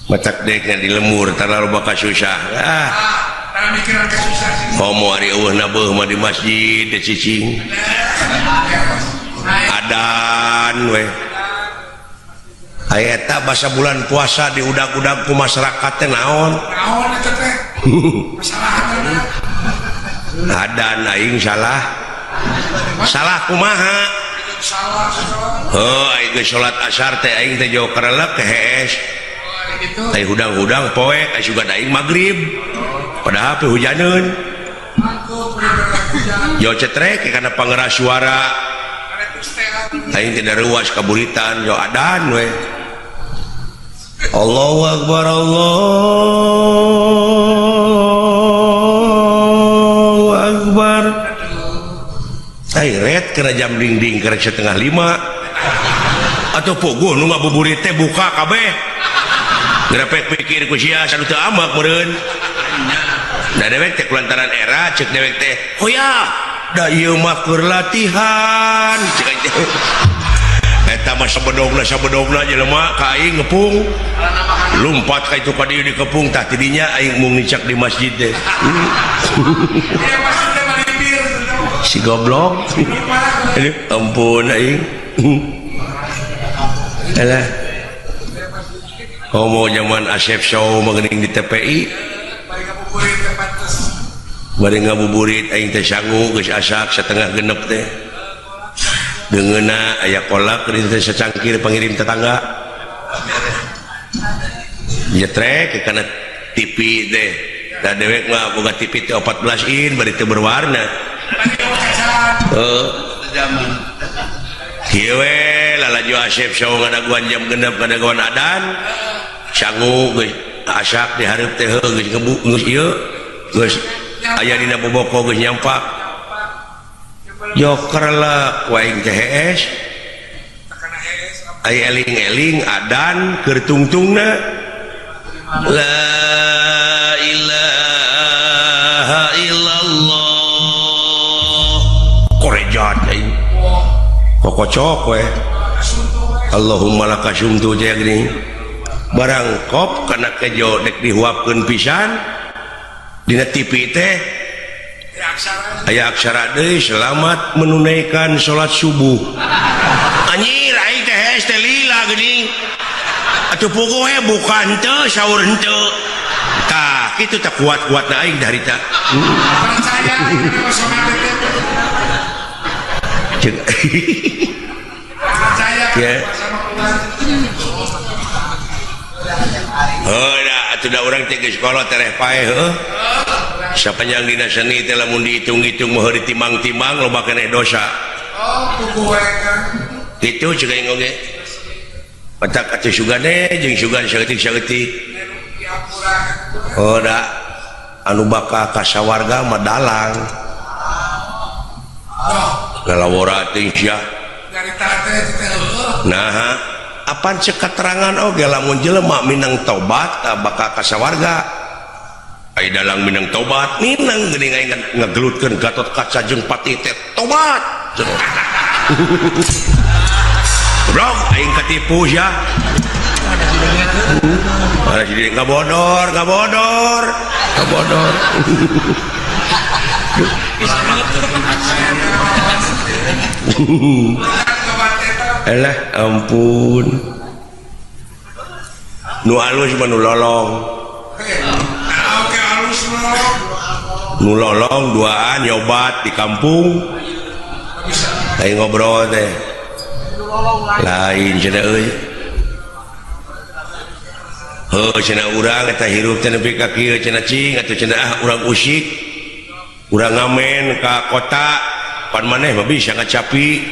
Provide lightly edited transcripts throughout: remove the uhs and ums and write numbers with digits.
Matak dek di lemur terlalu bakal susah. Ah, komo ari eueuh nabeuh mah di masjid teh cicing. Adan we. Aya eta basa bulan puasa diudag-udag ku masyarakat teh naon? Naon eta teh? Masalahan. Adan aing salah. Salah kumaha? Salah, salah. Oh, aing geus salat asar teh aing teh jauh karelek ke hees. Gitu. Teh hudang-hudang poe aya sugan aing magrib. Padahal pe hujaneun. Yo cetrek karena pangeras suara. Aing tidak ruas kaburitan yo adan we. Allahu akbar, Allahu akbar. Ai ret kena jam dingding kerek 4.30. Atau puguh nu ngabuburit teh buka kabeh. Grepek pikir ku sia sanu teu amak meureun. Da dewek teh kulantaran era cek dewek teh, "Hoya, da ieu mah keur latihan." Cek aing teh. Eta mah sabedogna sabedogna jelema ka aing ngepung. Lumpat ka itu ka dieu dikepung tah tidinya aing mung nicak di masjid teh. Iya, masjid teh malipir. Si goblok. Aduh, ampun aing. Alah. Komo zaman Asep Show mah geuning di TPI. Bari ngabuburit teh pantes. Bari ngabuburit aing teh sangu geus asak 5.30 teh. Deungeunna aya kolak di teh secangkir pangirim tetangga. Nyetrek kana TV teh. Da dewek mah boga TV teh 14 in bari teu berwarna. Bari kacan. Heuh. Kieu we lalajo Asep Show ngadaguan jam 6 ngadaguan adan. Sangu geus asak di hareup teh heuh geus ngebu geus ieu geus aya dina boboko geus nyampak. Joker lah ku aing teh hees. Takana hees. Ai eling-eling adan keur tungtungna. La ilaha illallah. Korejat aing. Kokocok we. Allahumma laka sumtu teh geuning. Barang kop kana kejo dek dihuapkeun pisan dina TV teh aya aksara deui, selamat menunaikan salat subuh. Anjir aing teh hees teh lila geuning. Atuh puguh we buka henteu sahur henteu. Tah kitu teh kuat-kuatna aing harita. Percaya kana sholat teh. Cek. Percaya Ya. sama keluar. Heuh da atuh da urang teh geus kolot tereh paeh heuh. Sapanjang dina seni teh lamun dihitung-hitung mah ditimang-timang loba keneh dosa. Oh, puguh we kan. Kitu cek aing oge. Petak atuh sugane jeung sugan saeutik-saeutik. Oh da anu bakal ka sawarga mah dalang. Lalawora teh sia. Nyarita teh teh heueuh. Nah, apan cek keterangan oge lamun jelema minang tobat bakal ka sawarga. Ai dalang minang tobat, minang geuning aing ngagelutkeun Gatot Kaca jeung Patih teh tobat. Goblok aing katipu sia. Mana si Dede ngabodor, ngabodor, ngabodor. Elah ampun. Nu alus mah nu lolong. Oke alus lolong. Nu lolong duaan nyobat di kampung. Aing ngobrol teh. Lain cenah euy. Heuh cenah urang eta hirup teh nepi ka kieu cenah cing atuh cenah ah urang usik. Urang ngamen ka kota pan maneh mah bisa ngacapi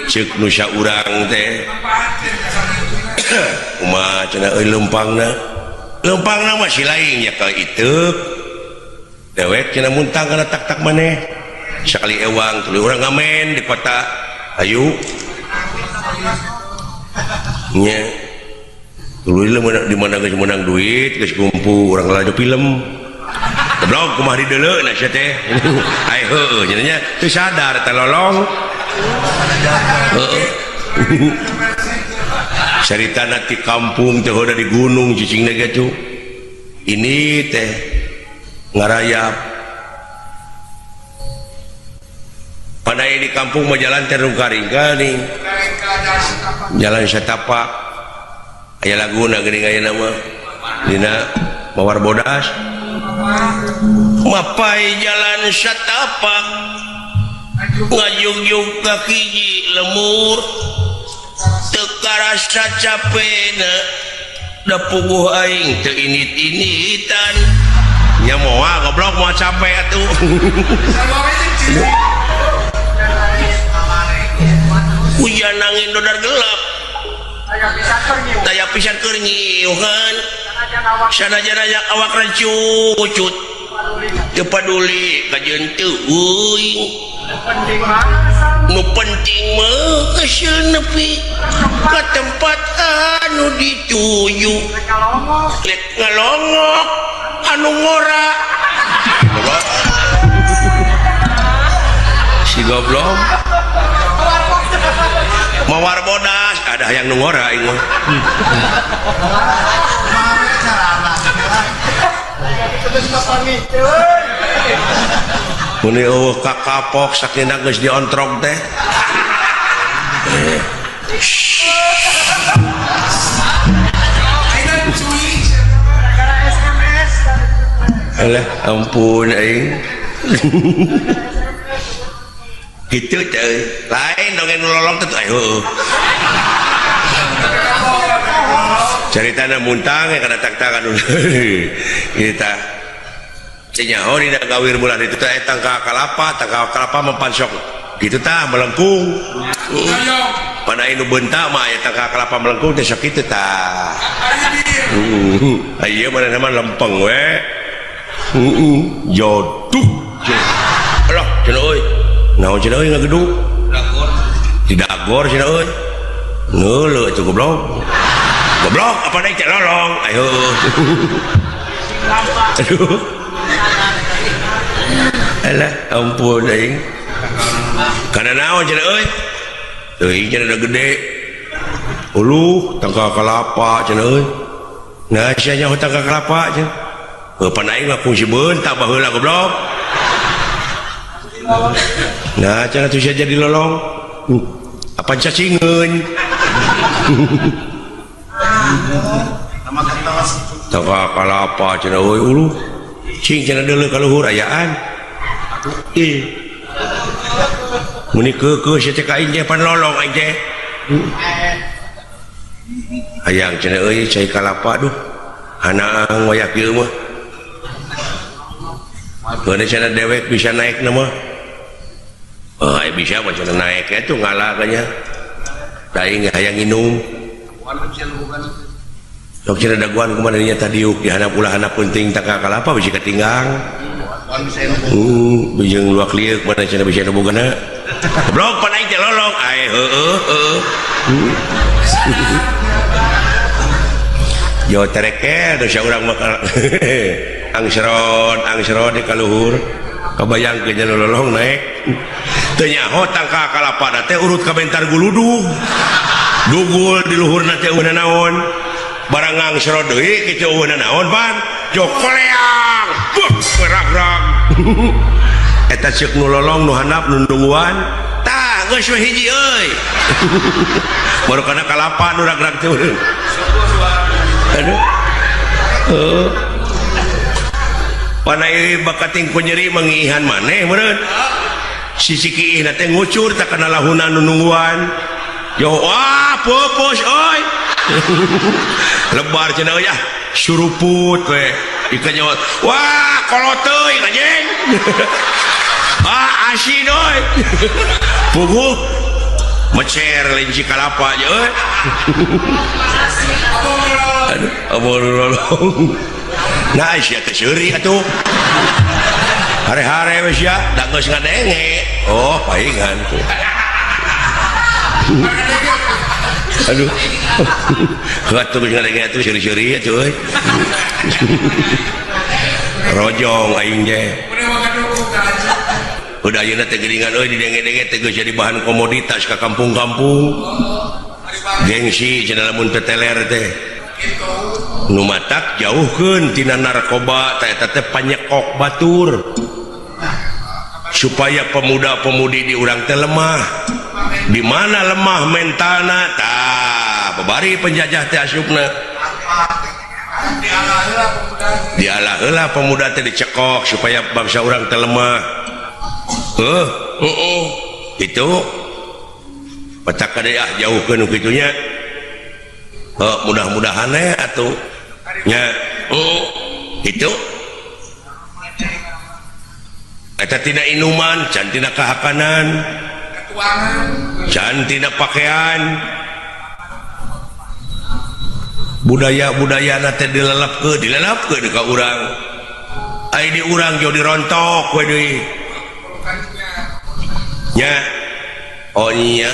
ceuk nu saurang teh. Kumaha cenah euy leumpangna? Leumpangna mah si lain nya ka iteuk. Dewek cenah muntang kana tak-tak maneh. Sakali ewang tuluy urang ngamen di kota. Ayu. Nya. Tuluy di mana geus meunang duit, geus kumpul urang lalajo film. Goblok kumaha di deuleu na sia teh. Ai heueuh nya nya teu sadar teh lolong. Heueuh. Caritana ti kampung teh udah di gunung cicingna gitu. Ini teh ngarayap. Pandai di kampung mah jalan teh rungka-ringka nih. Jalan setapak. Aya laguna geuning aya nama. Dina Mawar Bodas. Mapai jalan setapak. Ngajugjug ka hiji lemur. Teu karasa capena. Da puguh aing teu init-initan. Nya moal goblok moal capek atuh. Hujan angin dodar gelap. Taya pisan keur nyiuhan. Sanajan awak rancucut. Teu paduli kajeun teu euing. Nu penting mah geus nepi ka tempat anu dituju. Lek ngalongok anu ngora. Si goblok. Mawar bodas ada yang nu ngora aing mah. Muni eueuh kakapok sakina geus diontrog teh. Alah ampun aing. Kitu teh lain dongeng nu lolong teh heueuh. Caritana muntang kana tak-takan. Kita nyaho dina gawir bulan itu teh tangka kalapa, tangka kalapa mempansok gitu tah melengkung. Pada nu bentak mah aya tangka kalapa melengkung teh sok kitu tah. Ieu mana mah lempeng we. Joduh. Alah cenah euy. Naon cenah euy ngagedug? Dagor. Di dagor cenah euy. Ngeuleuh atuh goblok. Goblok apa deui teh lolong. Ayo. Aduh. Alah ampun aing. Kana naon cenah euy? Teuing cenah da gede. Uluh tangka kalapa cenah euy. Nah sia nyaho tangka kalapa cenah. Heuh pan aing mah kungsi beuntak baheula goblok. Nah cenah tuh sia jadi lolong. Apa cacingeun? Tangka kalapa cenah euy uluh. Cing cenah deuleu ka luhur ayaan. Ih. Muni keukeuh sia teh ka aing teh pan lolong aing teh. Hayang cenah euy cai kalapa duh. Hanaang wayah kieu mah. Geus cenah dewek bisa naik na mah. Oh, bisa mah cenah naik atuh ngalah nya. Da aing hayang nginum. Sok cenah daguan kumaha nya tadiuk di handap ulah handap penting tangka kalapa bisi katinggang. Bijeng luak liuk mana cenah bisa nu bogana. Goblok pan aing teh lolong. Ae heueuh heueuh. Jo terekel dosa urang mah angsrod angsrod di kaluhur. Kabayangkeun nya lolong naik. Teu nyaho tangka kalapa teh urut ka bentar guludug. Dugul di luhurna teh eueuh naon. Barang angsrod deui kitu eueuh naon pan. Jo koleang. Buh rag-rag. Eta ceuk nu lolong nu handap nu nungguan. Tah geus we hiji euy. Baru kana kalapa nu rag-rag teh. Aduh. Heuh. Panai bakating ku nyeri mangiihan maneh meureun. Sisi kiihna teh ngucur tak kana lahuna nu nungguan. Yo wah pupus euy. Lebar cenah euy ah suruput we. Ikan nyawa wah kolot teuing anjing. Ah asin euy. Puguh mecer linci kalapa aja euy. Aduh, abon lolong. Nah, sia teh seuri atuh. Hare-hare we sia, da geus ngadenge. Oh, paingan tuh. Aduh. Atuh geus ngadenge atuh seuri-seuri atuh euy. Rojong aing teh. Udah ayeuna teh geuningan euy didenge-denge teh geus jadi bahan komoditas ka kampung-kampung. Gengsi cenah lamun teu teler teh. Nu matak jauhkeun tina narkoba teh eta teh panyekok batur. Supaya pemuda-pemudi di urang teh lemah. Di mana lemah mentalna tah babari penjajah teh asupna. Dialah heula pemuda teh dicekok supaya bangsa urang teh lemah. Itu petak kade ah jauhkeun nu kitu nya. Mudah-mudahan we atuh nya. Itu eta tina inuman, can tina kahakanan, can tina pakaian. Budaya-budayana teh dilelepkeun ka urang. Ai di urang jauh dirontok we deui. Nya. Oh nya.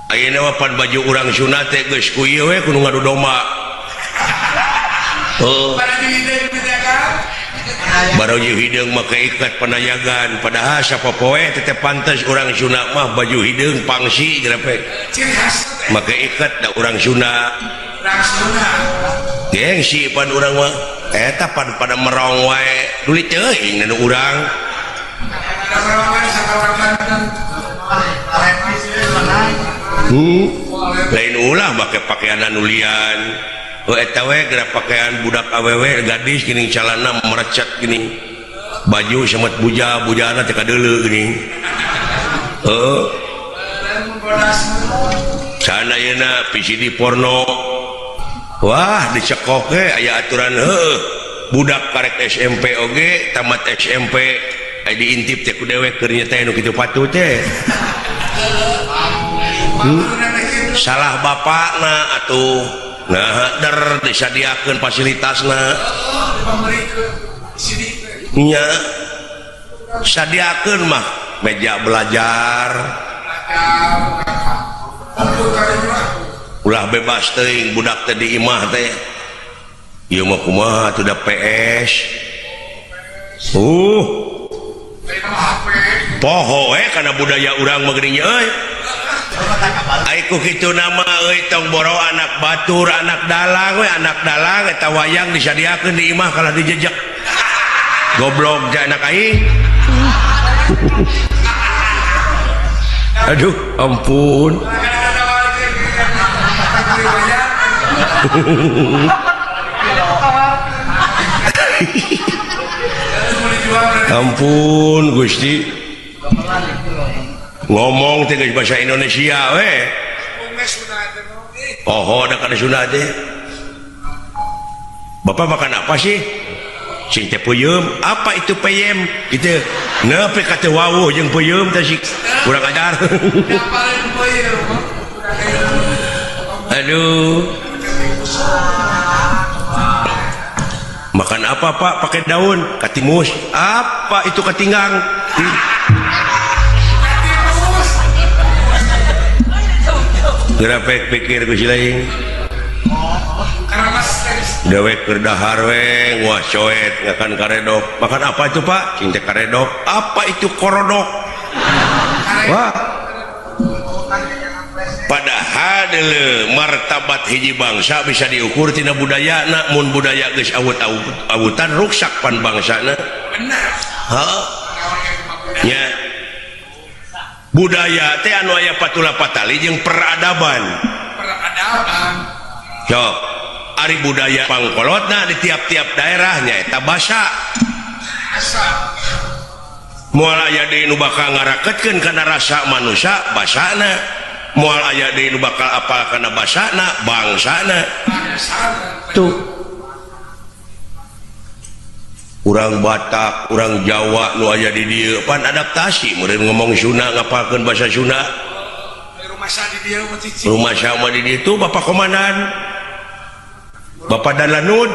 Ayeuna mah pan baju urang Sunda teh geus ku ieu we kudu ngadu domba. Baru hideung make ikat panayagan padahal sapopoe teh pantes urang Sunda mah baju hideung pangsi gerepe. Make ikat da urang Sunda. Gengsi pan urang mah eta pan pada merong wae dulit teuing nu urang. Lain ulah make pakaian anu lian. Eta we geura pakaian budak awewe gadis geuning calana merecet geuning. Baju samet buja, bujana teh kadeuleu geuning. Heuh. Sana ayeuna VCD porno. Wah, dicekok ge aya aturan heuh. Budak karek SMP oge, tamat SMP aya diintip teh ku dewek keur nya teh nu kitu patut teh. Salah bapakna atuh. Nah, der disadiakeun fasilitasna. Nya sadiakeun mah meja belajar. Ulah bebas teuing budak teh di imah teh. Ieu mah kumaha atuh da PS. Poho we kana budaya urang mah geuning euy. Ai ku kitu nama euy tong boro anak batur, anak dalang we, anak dalang eta wayang disadiakeun di imah kalah dijejek. Goblok teh anak aing. Aduh, ampun. Ampun Gusti. Ngomong teh geus bahasa Indonesia we. Oh, da kana Sunda teh. Bapak makan apa sih? Sing teh peuyeum. Apa itu peyem? Gitu. Nepi ka teu wawuh jeung peuyeum teh sih. Kurang ajar. Aduh. Makan apa Pak? Pakai daun katimus. Apa itu katinggang? Gerapek pikir ku si lain. Dewek keur dahar we, wah coet ngakan karedok. Makan apa itu Pak? Cing teh karedok. Apa itu korodok? Wah. Padahal deuleu martabat hiji bangsa bisa diukur tina budayana, mun budaya geus awut-awutan ruksak pan bangsana. Bener. Heuh. Nya. Budaya teh anu aya patula patali jeung peradaban. Peradaban. Sok, ari budaya pangkolotna di tiap-tiap daerah nyaeta basa. Moal aya deui nu bakal ngaraketkeun kana rasa manusia basana. Moal aya deui nu bakal apal kana basana bangsana. Tuh. Urang Batak, urang Jawa nu aya di dieu pan adaptasi meureun ngomong Sunda ngapalkeun bahasa Sunda. Rumah sama di dieu tuh Bapak Komandan. Bapak Danlanud.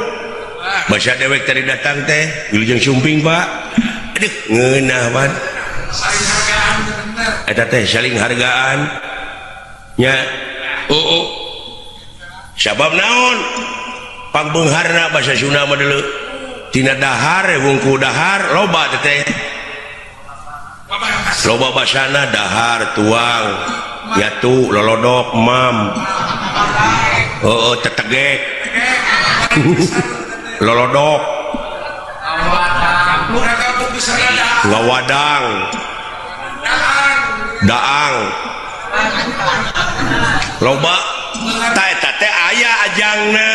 Bahasa dewek tadi datang teh, wilujeng sumping, Pak. Aduh, ngeunah pan. Eta teh saling hargaan. Nya. Oh. Sabab naon? Pangbeungharna bahasa Sunda mah deuleu. Tina dahar wungku dahar loba teh. Loba basana dahar tuang. Yatu lolodok mam. Oh, tetegek. Lolodok. Ngawadang. Daang. Loba ta eta teh aya ajangna.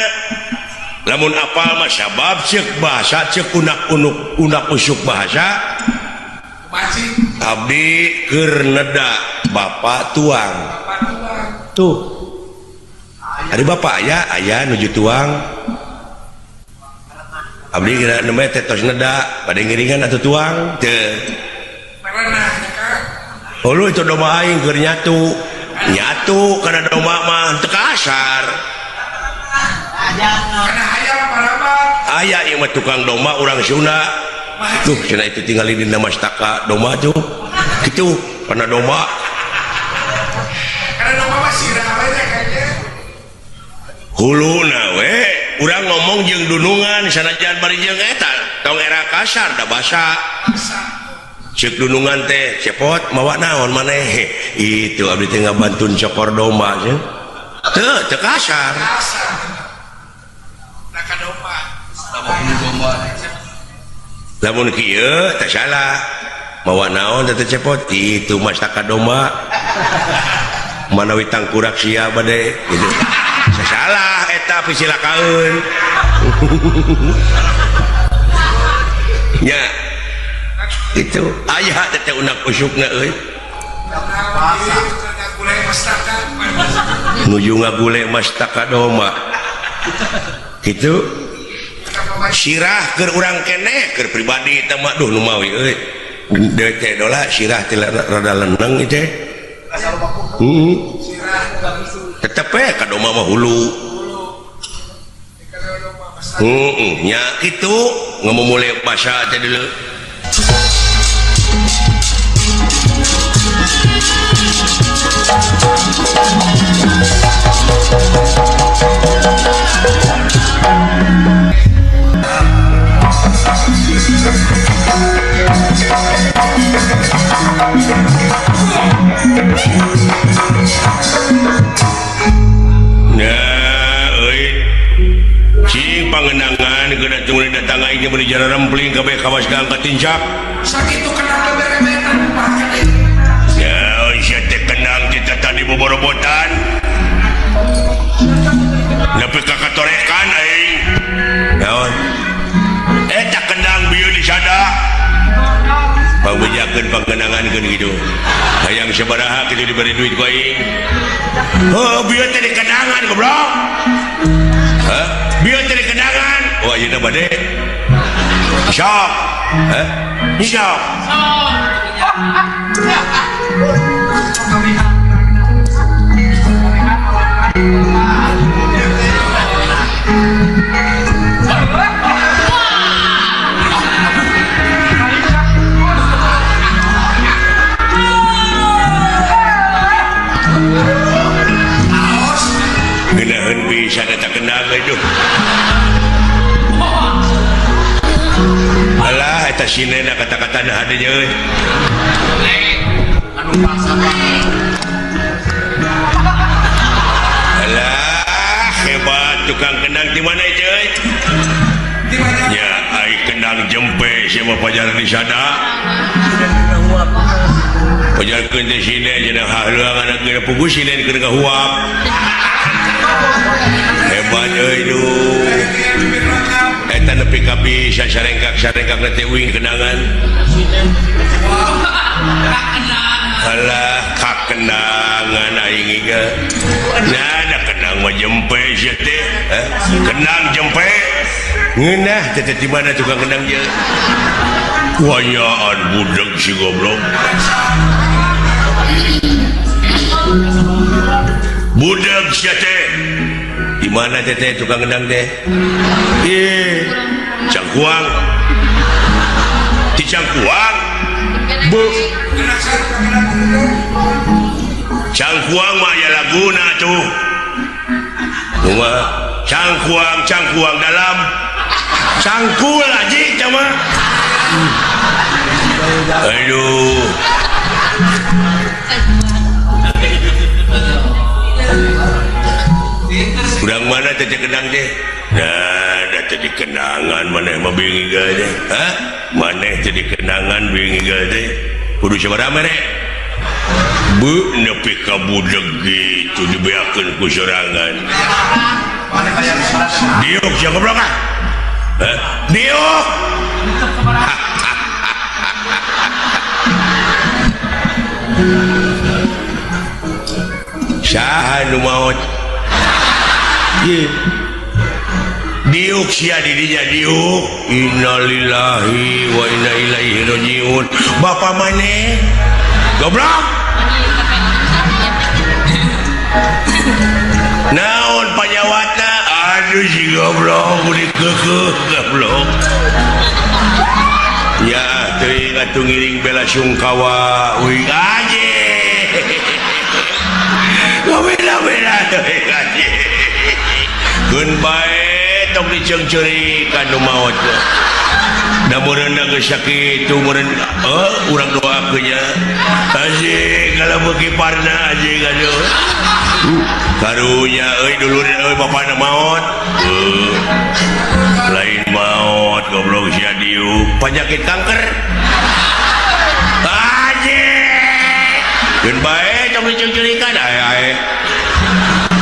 Lamun apal mah sabab ceuk bahasa ceuk unak-unuk unak usuk bahasa. Abdi keur neda bapak tuang. Tuh. Ari bapak aya aya nuju tuang. Abdi kira nembe teh tos neda bade ngiringan atuh tuang teu. Oh lu itu domba aing keur nyatu. Nyatu kana domba mah teu kasar. Aya ieu mah tukang domba urang Sunda. Tuh cenah itu tinggal di mastaka domba tuh. Kitu kana domba. Kana domba mah sirah we kayaknya. Huluna we urang ngomong jeung dunungan sanajan bari jeung eta tong era kasar da basa. Ceuk dunungan teh cepot mawa naon maneh. Itu abdi teh ngabantun cokor domba cenah. Teu teu kasar. Lamun kieu teh salah. Mawa naon teh cepot itu mastaka domba. Manawi tangkurak sia bade gitu. Salah eta pisilakaeun. Nya. Itu aya teh unak usukna euy. Nuju ngagule mastaka domba. Gitu. Sirah keur urang keneh keur pribadi teh mah duh nu mawi euy. Deui teh dola sirah teh rada leneng ieu teh. Heeh. Tetep we ka domba mah hulu. Heeh, nya kitu ngamumule basa teh deuleu. Nah, euy. Cing pangenangan geuna tunggu datang aing bari jararempling kabeh kawas ka angkat tincak. Sakitu kenang berebetan kumaha teh. Ya, sia teh kenang kita tadi boborobotan. Nepi ka katorekan aing. Naon? Eta kendang bieu di sada. Pangbejakeun pangenangankeun kitu. Hayang sabaraha kitu diberi duit ku aing. Oh, bieu teh di kendangan goblok. Hah? Bieu teh di kendangan. Oh, ayeuna bade. Sok. Hah? Sok. Geunaheun pisan eta kendang euy duh. Alah eta sinena kata-kata hade euy. Alah hebat tukang kendang di mana itu euy? Ya ai kendang jempe sia mah pajar di sada. Pajarkeun teh sinen cenah hahleuangan geuna pugu sinen keur ngahuap. Hebat euy duh. Eta nepi ka bisa sarengkak-sarengkak teh uing kendangan. Alah kakendangan aing ieu. Nah, da kendang mah jempe sia teh. Kendang jempe. Ngeunah teh teh di mana tukang kendang ieu? Wayaan budeg si goblok. Budeg sia teh. Di mana teh teh tukang kendang teh? Ih, Cangkuang. Di Cangkuang. Bu. Cangkuang mah aya laguna tuh. Kumaha? Cangkuang, cangkuang dalam. Cangkul aja cama. Aduh. mana teh kendang teh? Nah, da teh kenangan maneh mah bingung teh. Hah? Maneh teh kenangan bingung teh. Kudu sabaraha mere? Bu nepi ka budeg gitu dibeakeun ku sorangan. Diuk sia goblok ah. Hah? Diuk. Saha nu maot? Ye. Diuk sia di dinya diuk. Innalillahi wa inna ilaihi rajiun. Bapa maneh? Goblok. Naon panyawatna? Aduh si goblok budi keukeuh goblok. Ya teuing atuh ngiring bela sungkawa uing anjing. Beda-beda teuing anjing. Keun bae tong diceungceurikan nu maot. Da meureun geus sakitu meureun urang doakeun nya. Anjing kalau beuki parna anjing aduh. Karunya euy dulur euy bapana maot. Lain maot goblok sia diuk penyakit kanker. Anjing. Keun bae tong diceungceurikan ae ae.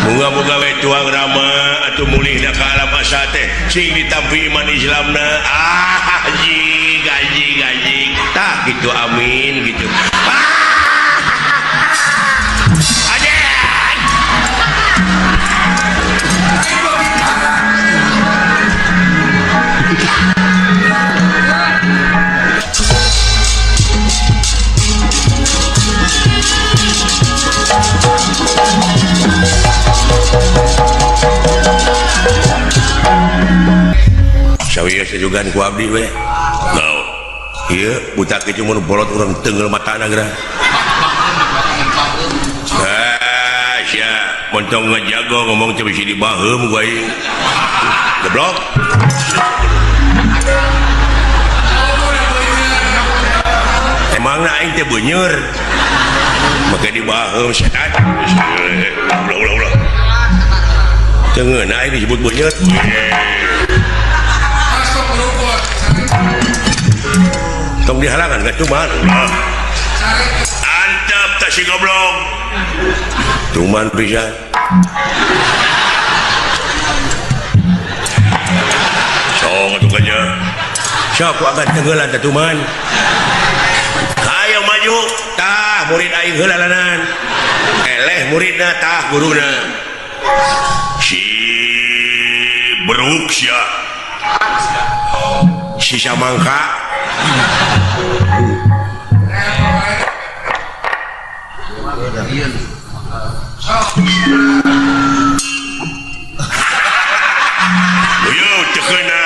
Moga-moga we tuang rama atuh mulihna ka alam asa teh sing ditampi iman Islamna. Ah anjing anjing anjing. Tah kitu amin gitu. Ah! Anjing. Sawieu sejugan ku abdi we. Naon? Ieu buta kitu mun bolot urang teunggeul matana geura. Ah, sia montong ngajago ngomong teh bisi dibaheum ku aing. Goblok. Emangna aing teh beuneur. Make dibaheum setan. Ulah ulah ulah. Teu ngeunah aing disebut beuneur. Tong dihalangan gak cuman. Antep tak si goblok. Cuman pisan. Song atuh kanya. Sok agan tenggelan teh cuman. Hayo maju tah murid aing heula lanan. Eleh muridna tah guruna. Si beruk sia. Si samangka. Yo teu keuna.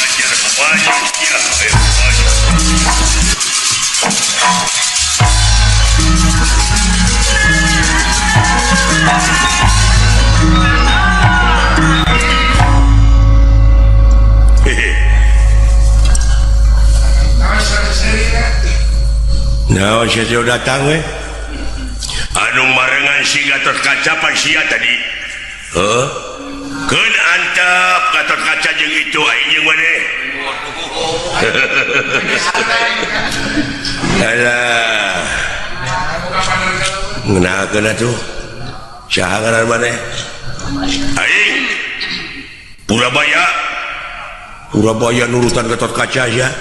Ajar baju sia, ayo baju. Nah, sia datang we. Anu marengan si Gatot Kaca pan sia tadi. Heuh. Keun antep Gatot Kaca jeung itu aing jeung maneh. Alah. Ngeunahkeun atuh. Saha ngaran maneh? Aing. Purabaya. Purabaya nurutan Gatot Kaca sia.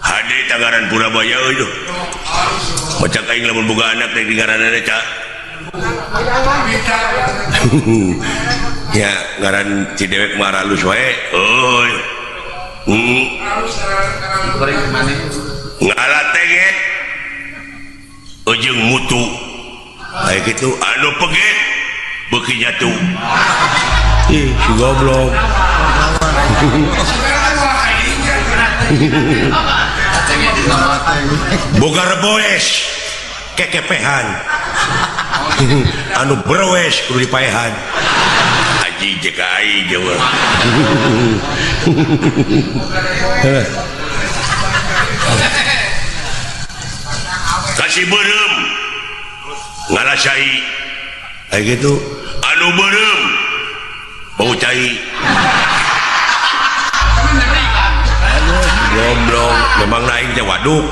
Hade tangaran Purabaya euy duh. Macak aing lamun boga anak teh ngaranna ca. Ya ngaran si dewek mah alus wae. Euy. Ngalateget ujung mutu. Aya kitu anu peget beuki jatuh. Ih, si goblok. Boga reboes kekepehan. Anu berwes kudu dipaehan. Anjing jeung ka aing jeung. Kasih beureum. Ngalah cai. Kayak gitu. Anu beureum bau cai. Goblok, memang naik teh waduk.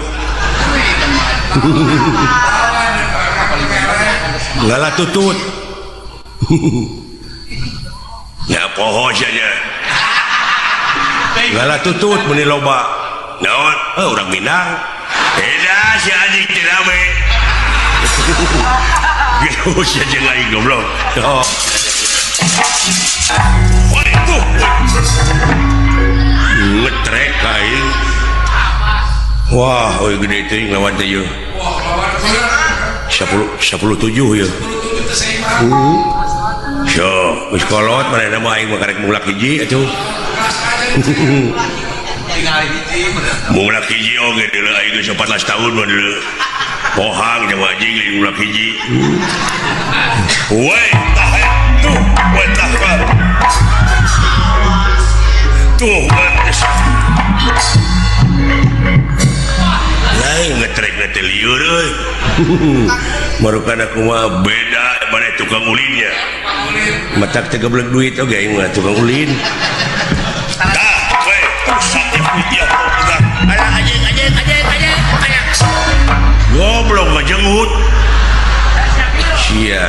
Ngalah tutut. Ya poho sia. Ngalah tutut meuni loba. Naon? Urang Minang. Eda si anjing teh rame. Gitu sia jeung aing goblok. Oh. Waduh. Ngetrek aing. Wah, euy gede teuing lawan teh ieu. 10 17 ieu. So, geus kolot manehna mah aing mah karek mulak hiji atuh. Mulak hiji oge deuleu aing geus 14 tahun mah deuleu. Pohang jeung anjing lain mulak hiji. Woi, tah tuh, woi tah. Tuh, lain ngetrek teh lieur euy. Marukan aku mah beda maneh tukang ulinnya. Matak teh geblek duit oge aing mah tukang ulin. Tah, we, sakit dia pegang. Alah anjing anjing anjing anjing. Goblok ngajenggut. Sia.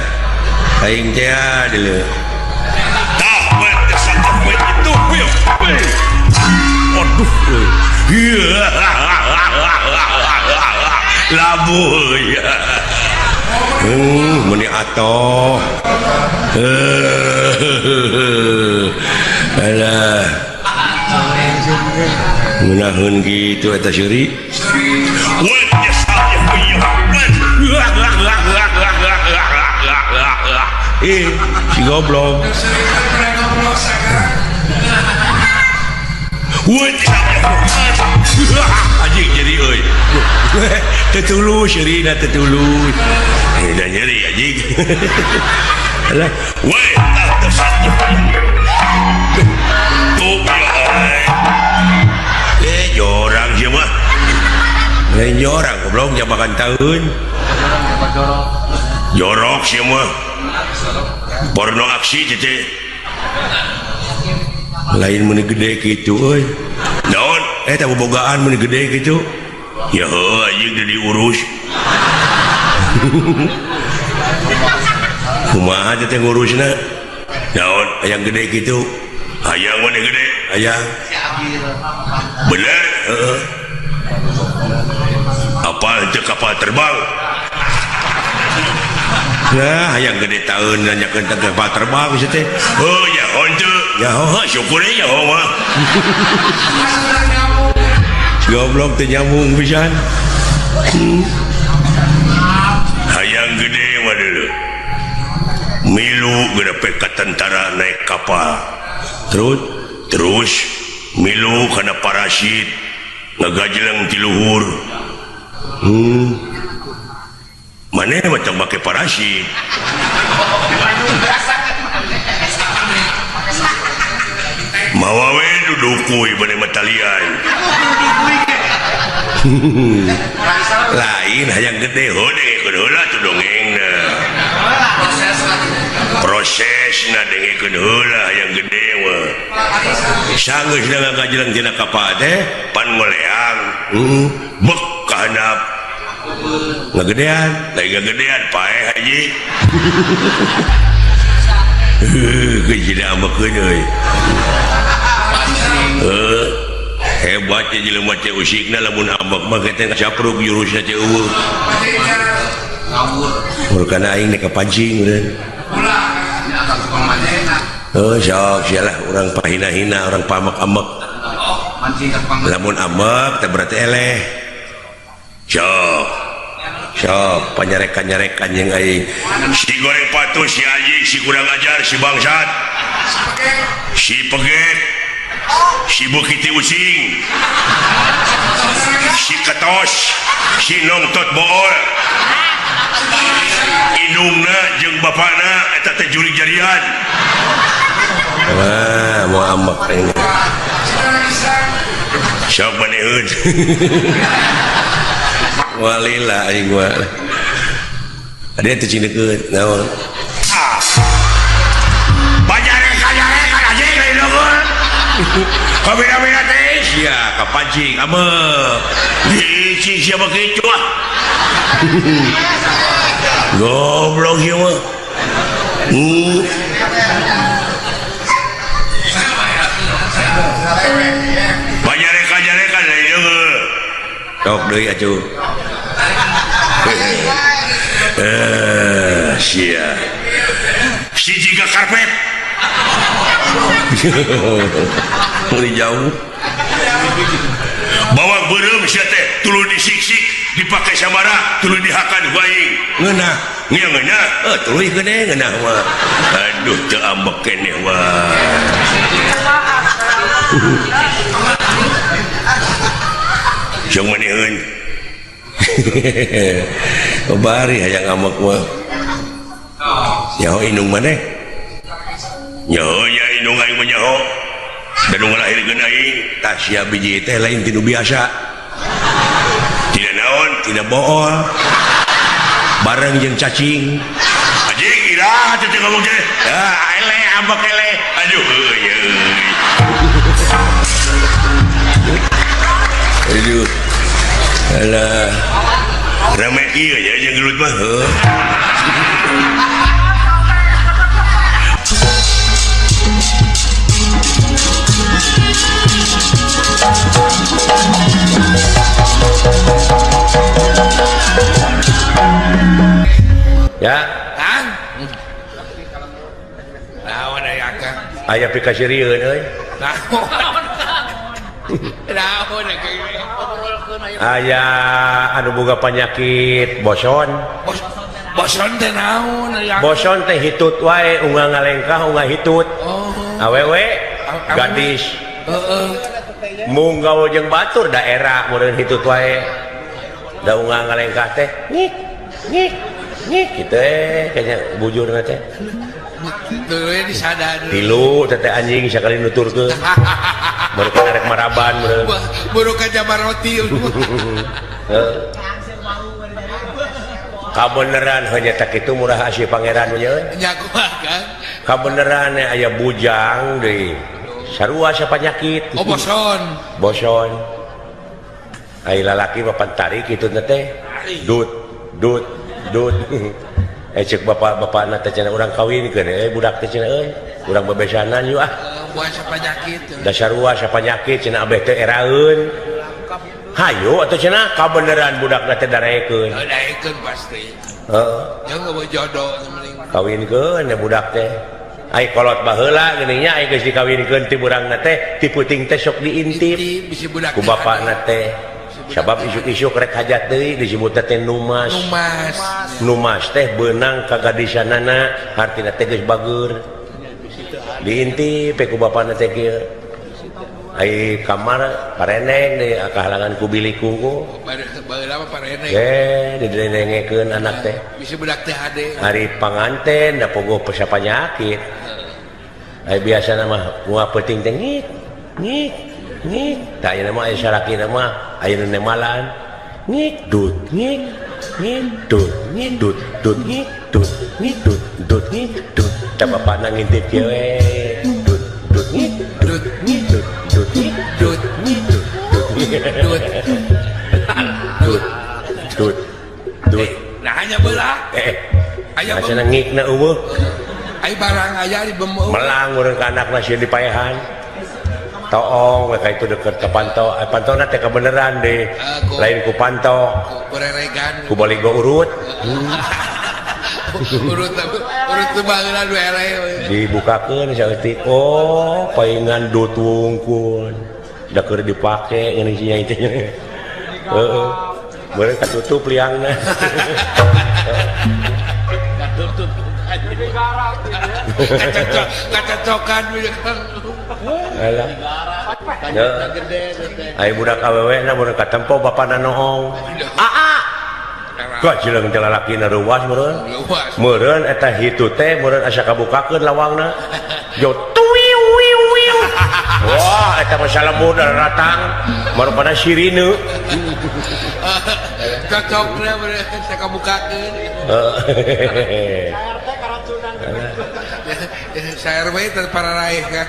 Aing teh deuleu. Tah, we, sakit we itu. We. Aduh, euy. Labuh ya. Meni atoh. Alah. Ngeunaheun kitu eta seuri. Si goblok. Anjing nyeri euy. Teu tulus seurina teu tulus. Da nyeri anjing. Alah, we tuh jorang sia mah. Lain jorang goblok jabakan taun. Jorok sia mah. Porno aksi teh. Lain meuni gede kitu euy. Naon? Eta bobogaan meuni gede kitu. Ya heuh anjing teu diurus. Kumaha teh ngurusna? Naon hayang gede kitu? Hayang meuni gede, hayang. Bener? Heeh. Apa teu kapal terbang? Nah, hayang gede taun nanyakeun teh kapal terbang sia teh. Heuh ya henteu. Ya heuh syukur ya mah. Goblok teu nyambung pisan. Hayang gede mah deuleu. Milu gede ka tentara naik kapal. Terus milu kana parasit ngagajleng ti luhur. Maneh mah tong make parasit. Mawa we dudukuy maneh mah talian. Lain hayang gede heuh dengekeun heula tuh dongengna. Prosesna dengekeun heula hayang gede mah. Sanggeus ngagajleng tina kapal teh pan ngoleang. Bek ka handap. Ngagedean, lain ngagedean paeh haji. Heuh, geus amekeun euy. Heuh. Hebat ya jelema teh usikna lamun ambek mah teh capruk jurusna teh eueuh. Ngawur. Murkana aing nek kapancing eureun. Ulah, Heuh, sok sia lah urang pahina-hina, urang pamek-amek. Lamun ambek teh berarti eleh. Sok. Sok panyarekan-nyarekan jeung aing. Si goreng patuh, si anjing, si kurang ajar, si bangsat. Si peget. Si bukiti using. Si ketos, si nongtot bool. Indungna jeung bapana eta teh jurig jarian. Wah, mau ambek aing. Sok maneun. Walila aing mah. Ada teh cing deukeut naon? Ah. Bajarekan anjing lain deungeun. Kabina-bina teh sia kapancing ame. Dici sia mah kitu ah. Goblok ieu mah. Bajarekan lain deungeun. Tok deui atuh. Sia. Si jiga karpet. Mulai jauh. Bawang beureum sia teh tuluy disiksik dipake samara tuluy dihakan ku aing. Ngeunah, ngeunah. Tuluy gede ngeunah mah. Aduh teu ambek keneh wah. Jeung maneun. Bari hayang ambek mah. Nyaho indung maneh? Nyaho nya indung aing mah nyaho. Da nu ngalahirkeun aing tah sia biji teh lain ti nu biasa. Tidak naon, tidak bool. Bareng jeung cacing. Anjing iraha teh ngomong teh. Ah, eleh ambek eleh. Aduh euy euy. Aduh. Alah. Rame ieu nya jeung gelut mah heuh. Ya, Kang. Naon aya Kang? Aya pikasirieun euy. Naon? Naon aya anu boga panyakit boson. Boson teh naon aya? Boson teh hitut wae unga ngalengkah unga hitut. Oh. Awewe gadis. Heeh. Mung gaul jeung batur daerah meureun hitut wae. Da unga ngalengkah teh ngik ngik ngik kitu kayaknya bujurna teh. Tuluy disadar. Tilu teh anjing sakali nuturkeun. Mereka rek maraban meureun. Buru ka jamar roti. Heeh. Kabeneran hanya tak itu murah asih pangeran nya euy. Nya kumaha Kang? Kabeneran aya bujang deui. Sarua sapanyakit. Oh boson. Boson. Ai lalaki mah pantarik kitu teh. Dut dut dut. Cek bapak-bapakna teh cenah urang kawinkeun budak teh cenah euy. Urang bebesanan yuk ah. Buah sapanyakit. Da sarua sapanyakit cenah abeh teh eraeun. Hayu atuh cenah kabeneran budakna teh darekeun. Daekeun pasti. Heeh. Jeung eueuh jodoh mending. Kawinkeun budak teh. Ai kolot baheula geuning nya ai geus dikawinkeun ti burangna teh ti peuting teh sok diintip ku bapakna teh. Sabab isuk-isuk rek hajat deui disebutna teh numas. Numas. Numas teh beunang ka gadisanana hartina teh geus bageur. Diintip ku bapakna teh kieu. Ai kamar pareneng deui kahalangan ku bilik kungku. Baheula mah pareneng. Didenengekeun anak teh. Bisi budak teh hade. Hari panganten da pogo panyakit. Ai biasana mah moal peuting teh ngik ngik ngik. Tah ayeuna mah aya salakina mah aya nu nemalan. Ngik dut ngik ngik dut ngik dut dut ngik dut ngik dut dut ngik dut. Tah bapakna ngintip kieu we. Dut dut ngik dut ngik dut dut ngik dut ngik dut dut dut dut dut. Nah hanya belah. Aya cenah ngikna eueuh. Ai barang aya di bemo. Melang urang ka anakna sieun dipaehan. Toong we ka itu deket ka panto. Pantona teh kabeneran deh. Lain ku panto. Ku reregan. Ku baligo urut. Urut urut teu baheula du eleh. Dibukakeun saeutik. Oh, paingan dut wungkul. Da keur dipake ngeuni si nyai teh. Heeh. Meureun katutup liangna. Katutup. Kacocokan Alah. Ai budak awewe na mun katempo bapana nohong. Aa. Kajileung teh lalakina reuwas meureun. Meureun eta hitu teh meureun asa kabukakeun lawangna. Jo tuwiu wiu wiu. Wah, eta mah salembur datang marupana sirine. Cocokna saya kabukakeun. Saya RW teh para raih kan.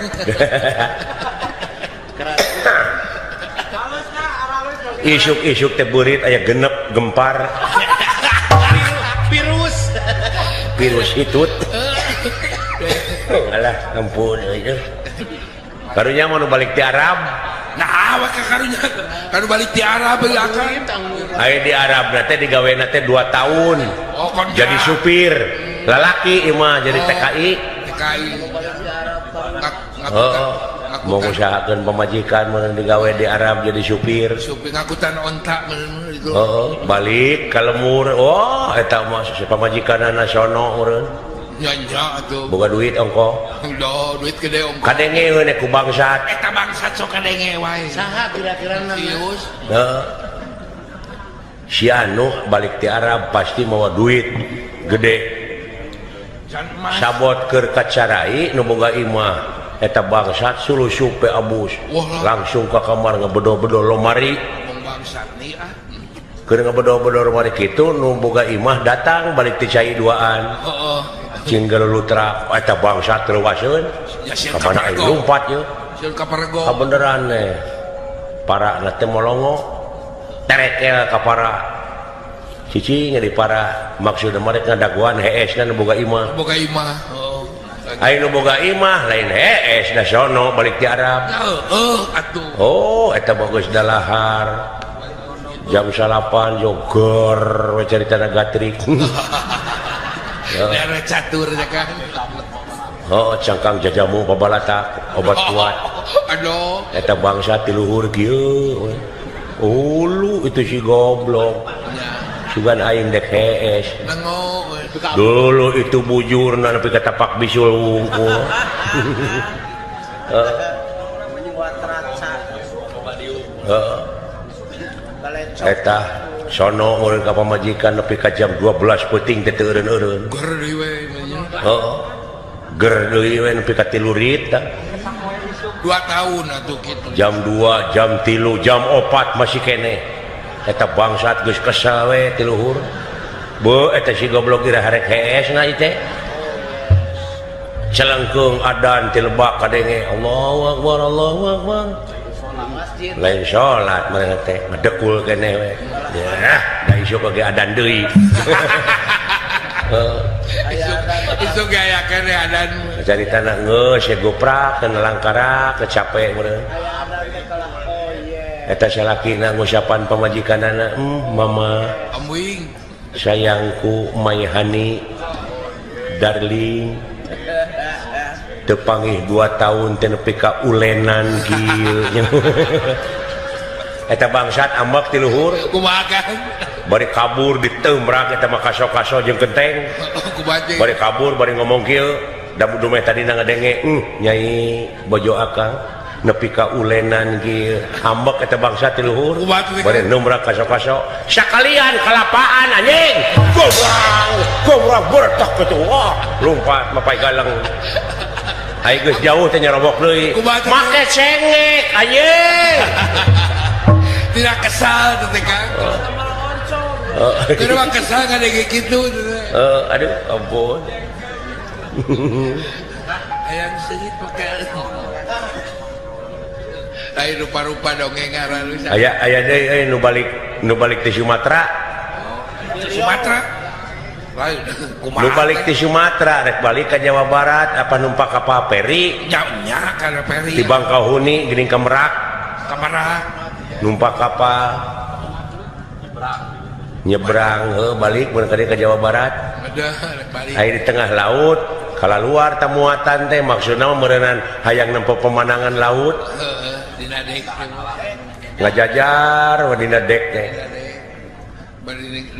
Isuk-isuk teh beurit aya genep gempar. Virus. Virus hitut. Alah, ampun euy. Karunya mau balik di Arab. Nah, awak karunya kan balik di Arab ya kan. Aya di Arab teh digawena teh 2 tahun. Oh, jadi supir. Lalaki ieu mah jadi TKI. TKI. Oh, mau ngusahakeun pamajikan mun digawe di Arab jadi supir. Supir ngakutan onta mun itu. Heeh, balik ka lemur. Wah, eta mah pamajikanna sono meureun. Nya nya atuh. Boga duit ongko. Duh, duit gede ongko. Kadenge we ku bangsat. Eta bangsat sok kadenge wae. Saha kira-kira Sius? Heeh. Si anu balik ti Arab pasti mawa duit gede. Sabot keur kacarai nu boga imah eta bangsat sulusup pe abus. Langsung ka kamar ngebedo-bedo lomari. Keur ngebedo-bedo lomari kitu nu boga imah datang balik ti cai duaan. Heeh. Cing galulutrak eta bangsat leuwaseun. Ka mana aing lumpat ye. Sieun ka parego. Kabeneran teh. Parana teh molongo. Terekel ka para. Cicing di para maksudna mereka ngadaguan hees na nu boga imah. Boga imah. Heeh. Aing nu boga imah lain hees da sono balik ti Arab. Heeh atuh. Oh, eta bagus dalahar. Jam 8 jogor we caritana gatrik. Dara catur ya kan. Oh, cangkang jajamu babalatak obat kuat. Aduh. Eta bangsa ti luhur kieu. Ulu itu si goblok. Sugan aing dek hees. Dulu itu bujurna nepi ka tapak bisul wungkul. Heeh. Eta sono meureun ka pamajikan nepi ka jam 12 peuting teh teu eureun-eureun. Ger deui we nya. Heeh. Ger deui we nepi ka 3 rit tah. 2 tahun atuh kitu. Jam 2, jam 3, jam 4 masih keneh. Eta bangsat geus kesel we ti luhur. Beuh eta si goblok ira harek hees na ieu teh. Celengkeung adan ti lebak kadenge Allahu akbar Allahu akbar. Lain salat manehna teh ngedekul keneh we. Yah, da isuk oge adan deui. Heeh. Isuk ge aya keneh adan. Caritana geus ye goprak kana langkara kecape meureun. Eta salakina ngusapan pamajikanana, mama ambuing sayangku my honey darling teu pangih 2 tahun teh nepi ka ulenan kieu. Eta bangsat ambek ti luhur kumaha kan bari kabur diteumrak eta mah kaso-kaso jeung kenteng. Bari kabur bari ngomong kieu da dumeh tadina ngadenge nyai bojo akang nepi ka ulenan kieu ambek eta bangsa ti luhur bari numrak kaso-kaso sakalian kalapaan anjing gobrang gobrang bertak kitu wah lompat mapai galang ai geus jauh teh nyarobok deui make cengek anjing tidak kesal teh Kang kudu mah kesal ngadenge kitu aduh ampun hayang seungit pake lain rupa-rupa dongeng ngaran aya aya deui euy nu balik ti Sumatera. Sumatera lain kumaha nu balik ti Sumatera rek balik ka Jawa Barat apa numpak kapal peri nya nya kana peri di Bangkahuni geuning ka Merak ka Merak numpak kapal nyebrang heuh balik mun ka Jawa Barat balik aya di tengah laut kalaluar tamuatan teh maksudna meureunnan hayang nempo pemandangan laut heeh dina dek ngajajar we dina dek teh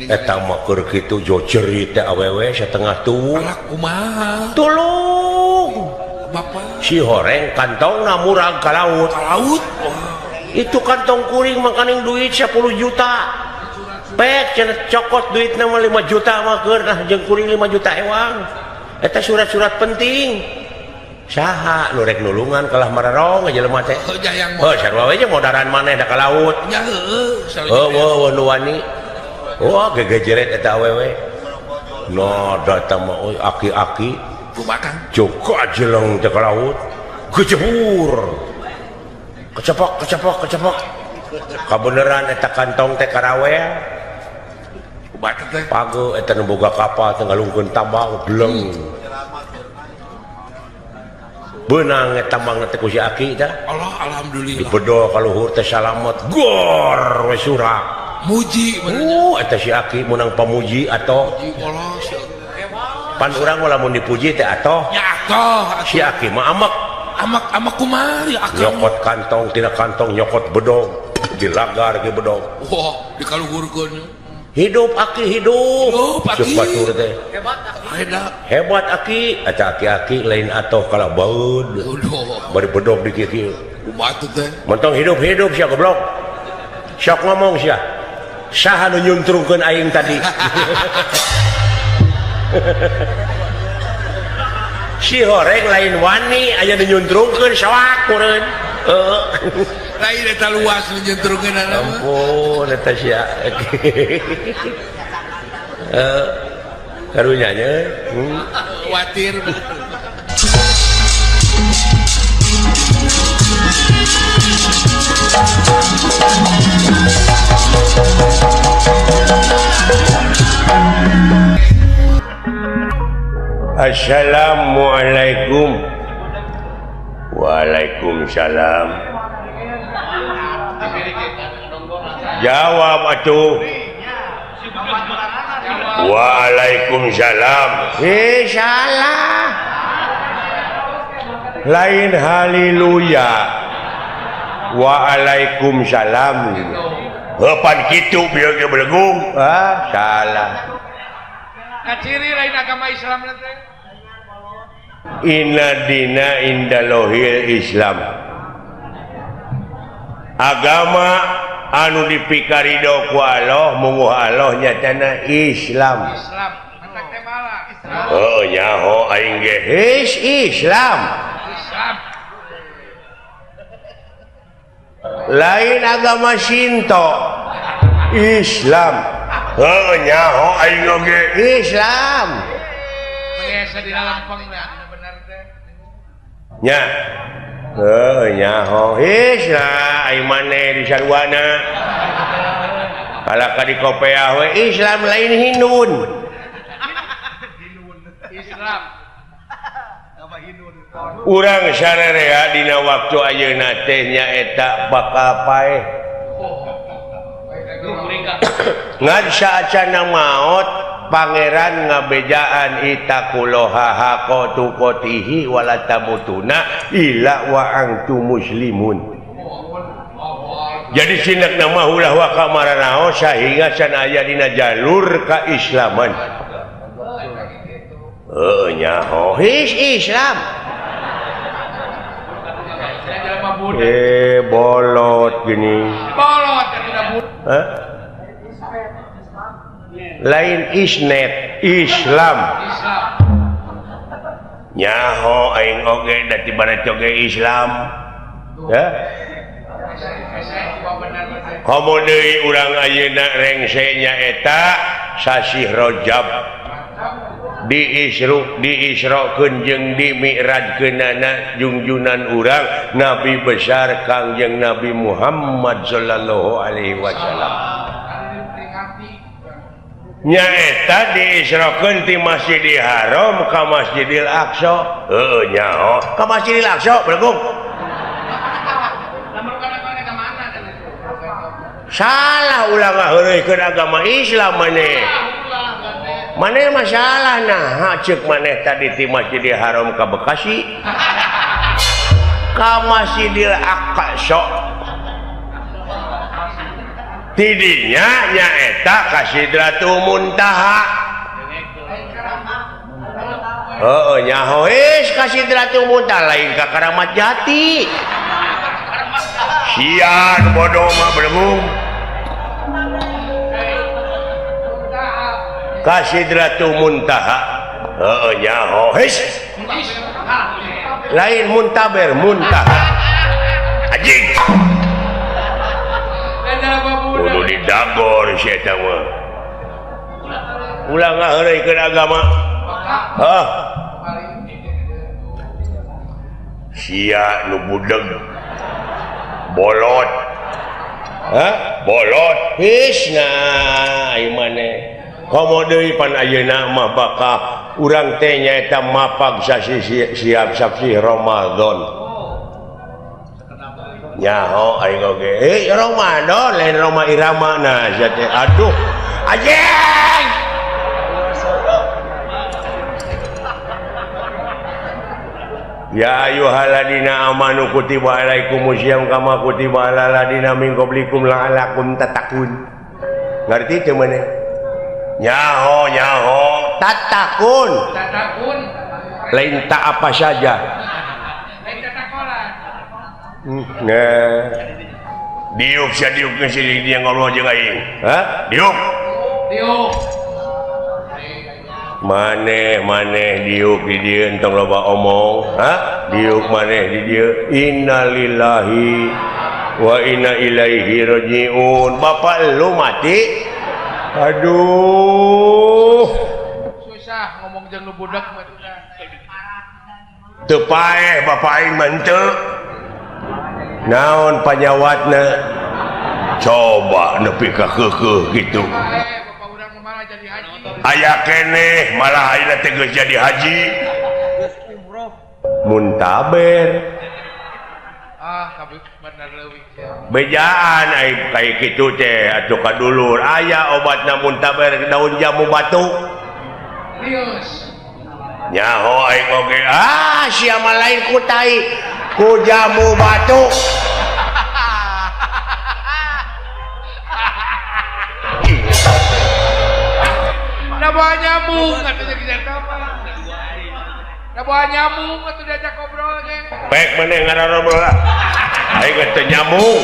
eta mah keur kitu jojerit teh awewe satengah tuwuh alah kumaha tulung bapak si horeng kantongna murag ka laut ka laut itu kantong kuring makaning duit 10 juta pek cenah cokot duitna mah 5 juta mah keur nah jeung kuring 5 juta ewang eta surat-surat penting 10 Saha nu rek nulungan kalah mararong jelema teh. Heuh sarua we jeung modaran maneh da ka laut. Nya heueuh. Heueuh nu wani. Wah gegejeret eta awewe. No datang mah aki-aki kumaha joko jeleng teh ka laut. Kecebur. Kecepok kecepok kecepok. Kabeneran eta kantong teh karawel. Kumaha teh? Pago eta nu boga kapal teh ngalungkeun tambang bleng. Benang eta tambang teh ku si aki teh. Allah alhamdulillah. Dibedol ka luhur teh salamet gor we surak. Muji eta si aki meunang pamuji atoh. Pan urang mah lamun dipuji teh atoh. Ya atoh. Si aki mah amek. Amek amek kumaha akang. Nyokot kantong tina kantong nyokot bedog dilagar ge bedog. Wah, dikaluhurkeun. Hidup aki hidup. Hidup aki. Batur teh. Hebat aki. Hebat aki. Eta aki-aki lain atoh kalah baeud. Bari bedog di kieu-kieu. Kumaha teh? Mentong hidup-hidup sia goblok. Sok ngomong sia. Saha nu nyuntrungkeun aing tadi? Si horeng lain wani aya nu nyuntrungkeun soak meureun. Heeh. Lain eta luas nu nyuntrungkeunana mah. Ampun eta sia. Karunya nya. Watir. Assalamualaikum. Waalaikumsalam. Jawab atuh. Waalaikumsalam. Salah. Lain haleluya. Waalaikumsalam. Heupan kitu bieu ge belegung. Ah, salah. Kaciri lain agama Islam teh. Inna dina indalohil Islam. Agama anu dipikarido ku Allah munguh Allah nyatana Islam. Islam. Matak teh malah. Heuh nyaho aing ge Islam. Islam. Lain agama Shinto. Islam. Heuh nyaho aing oge Islam. Biasa di lalampang bener teh. Nya. Heuh nyaho Islam aing maneh di sarwana. Kalaka di kopeah we Islam lain Hindun. Islam. Urang sararea dina waktu ayeuna teh nyaeta bakal paeh. Ngan saacana maot pangeran ngabejaan itaqullaha haqqa tuqatihi wala tamutuna illa wa antum muslimun. Jadi sinak nama ulah wa kamaranaos sahingga can aya dina jalur kaislaman. Heuh nyaho Islam. Bolot gini. Bolot tidak. Hah? Lain isnet Islam. Nyaho aing oge da ti barat oge Islam. Ya. Komo deui urang ayeuna rengse nyaeta sasih Rajab. Diisru diisrokeun jeung dimi'rajkeunana jungjunan urang Nabi besar Kangjeng Nabi Muhammad sallallahu alaihi wasallam. Nyaeta diisrokeun ti Masjidil Haram ka Masjidil Aqsa. Heuh nyaho ka Masjidil Aqsa belegung. Salah ulah ngaheureuykeun agama Islam maneh. Maneh masalah nah ceuk maneh tadi ti Masjidil Haram ka Bekasi ka Masjidil Aqsa. Tidinya nyaeta ka Sidratul Muntaha. Heuh nyaho geus ka Sidratul Muntaha lain ka Karamat Jati. Sian bodoh mah belegung. Ka Sidratul Muntaha. Heuh nyaho geus. Lain muntaber, muntah. Anjing. Kudu didagor si eta mah. Ulah ngaheureuykeun agama. Hah? Sia nu budeg. Bolot. Hah? Bolot. His nah ieu maneh. Komo deui pan ayeuna mah bakal urang teh nyaeta mapag sasi siap saksi Ramadan. Nyaho aing oge. Eh Ramadan lain Roma Irama nah sia teh. Aduh. Anjing. Ya ayyuhalladzina amanu kutiba alaikumusiyam kama kutiba alal ladzina min qablikum la'allakum tattaqun. Ngerti teu maneh? Nyaho nyaho tatakun. Tatakun. Lain tak apa saja. Lain tatakolan. Nah. Diuk sia diuk geus dia ngobrol jeung aing. Hah? Diuk. Diuk. Maneh maneh diuk di dieu entong loba omong. Hah? Diuk maneh di dieu. Innalillahi wa inna ilaihi rajiun. Bapak lu mati. Aduh. Susah ngomong jeung nu budak mah. Teu paeh bapak aing mah henteu. Naon panyawatna? Coba nepi ka keukeuh kitu. Bapak urang malah jadi haji. Aya keneh malah ayeuna teh geus jadi haji. Geus umroh. Muntaber. Ah, kabeh bener leuwih. Bejaan aing kaya kitu teh atuh ka dulur aya obatna muntaber daun jamu batu. Rius. Nyaho aing oge. Ah, sia mah lain ku tai ku jamu batu. Da bawa nyamuk atuh jeung eta mah. Da bawa nyamuk atuh diajak ngobrol ge. Pek maneh ngarobrol lah. Aing teh nyamuk.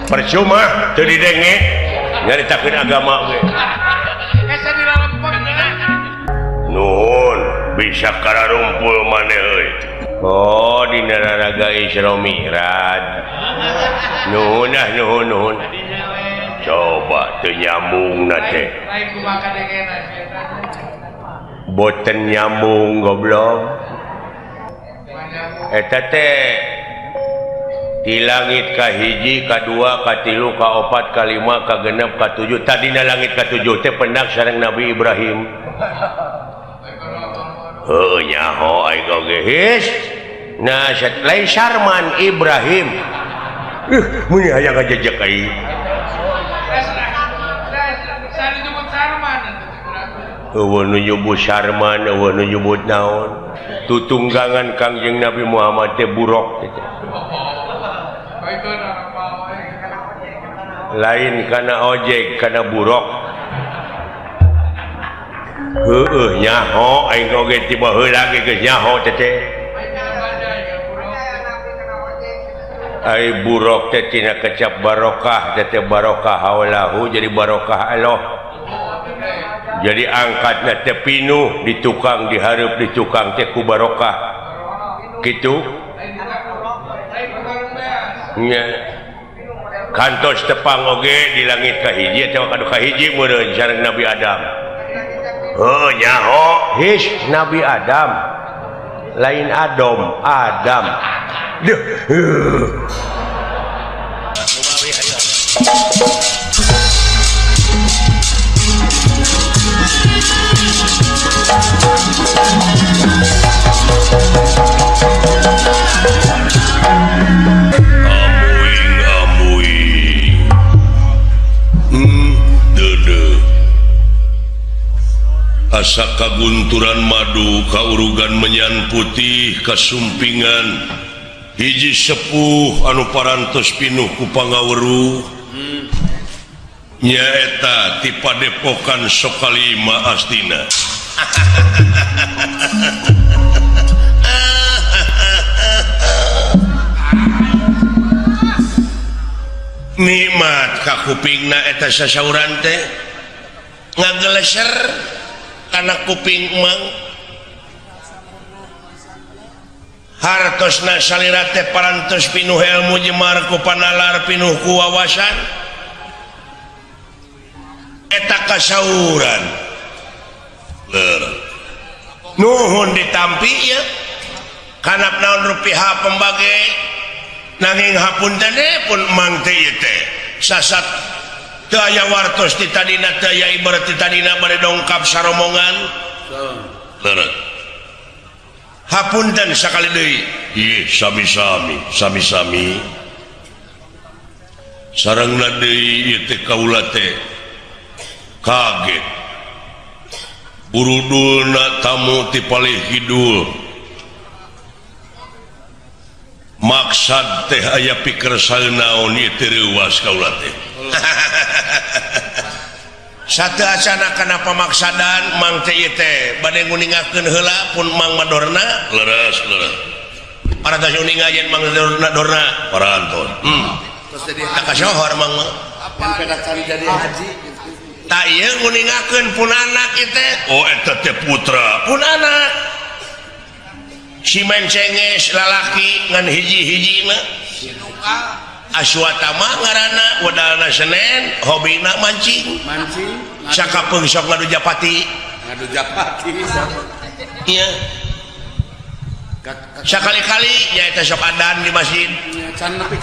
Percuma teu didenge nyaritakeun agama ge. Asa dilalempeng. Nuhun bisa kararumpul maneh euy. Oh dina raraga Isra Mi'raj. Nuhun ah nuhun nuhun. Coba teu nyambung na teh. Lain kumaha kadengena sia teh. Boten nyambung goblok. Eta teh di langit ka hiji, ka dua, ka tilu, ka opat, ka lima, ka genep, ka tujuh. Tadina langit ka tujuh teh pendak sareng Nabi Ibrahim. Heuh nyaho aing oge his. Nah lain Sarman Ibrahim. Mun hayang ngajejek aing. Eueuh nu nyebut Sarman, eueuh nu nyebut naon. Tutunggangan Kangjeng Nabi Muhammad teh buruk teh. Lain kana ojek, kana buruk. Heueuh nyaho aing oge ti baheula ge geus nyaho teh teh. Ai buruk teh tina kecap barokah teh teh barokah haulahu jadi barokah Allah. Jadi angkatna teh pinuh di tukang dihareup di tukang teh ku barokah. Kitu. Nya. Kantos tepang oge di langit ka hiji atawa ka hiji meureun sareng Nabi Adam. Heuh nyaho his Nabi Adam. Lain Adam, Adam. Duh. Amuing amuing. Deudeuh. Asa kagunturan madu kaurugan menyan putih kasumpingan hiji sepuh anu parantos pinuh ku pangaweruh nyaeta ti padepokan Sokalima Astina. Nikmat ka kupingna eta sasauran teh ngageleser kana kuping mang. Hartosna salira teh parantos pinuh ilmu, jemar ku panalar, pinuh ku wawasan. Eta kasauran. Leres. Nuhun ditampi ya. Kanap naon rupiah pembage, nanging hapunten pun mang teh ieu teh sasat teu aya wartos ti tadina, teu aya ibarat ti tadina bade dongkap saromongan. Leres. Hapunten sakali deui. Ih, sami-sami, sami-sami. Sarengna deui ieu teh kaula teh kaget. Burudulna tamu ti palih kidul. Maksad teh aya pikersa naon ieu teh reuwas kaula teh. Sateuacana kana pamaksadan mang teh ieu teh bade nguningakeun heula pun Mang Madorna. Leres, leres. Parantos uninga yen Mang Madorna dorna parantos. Terus jadi Tak kasohor Mang mah. Kan peda can jadi haji. Tak ieu nguningakeun pun anak ieu teh. Oh, eta teh putra pun anak. Si mencenges lalaki ngan hiji-hijina. Aswatama ngaranna, wedalna Senen, hobina mancing. Mancing. Sakapeung sok ngadu japati. Ngadu japati. Iya. Sakali-kali nyaeta sok adan di masjid. Can nepi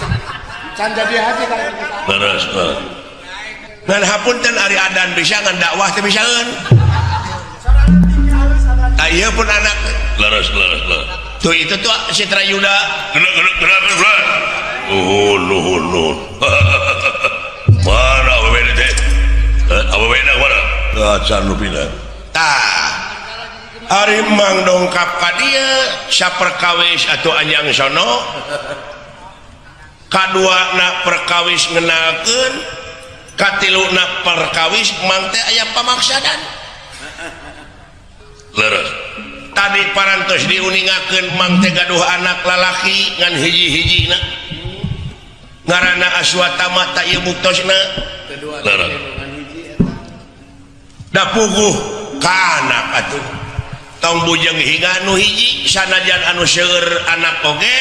can jadi haji kalau. Leres, leres. Ngan hapunten, ari adan bisa, ngan dakwah teh bisaeun. Ah, ieu pun anak. Leres, leres, leres. Tuh, itu tuh Citra Yuda. Gerak, gerak, gerak, gerak. Nuhun, nuhun, nuhun. Mana awewe teh? Eh, awewe na mana? Ah, can rupina. Tah. Ari Mang dongkap ka dieu saperkawis atuh anjang sono. Kadua na perkawis ngenalkeun, katilu na perkawis mang teh aya pamaksadan. Leres. Tadi parantos diuningakeun mang teh gaduh anak lalaki ngan hiji-hijina. Ngaranna Aswatama, tak ieu buktosna. Kedua. Leres. Ngan hiji eta. Da puguh ka anak atuh. Tong bujeng hingga anu hiji, sanajan anu seueur anak oge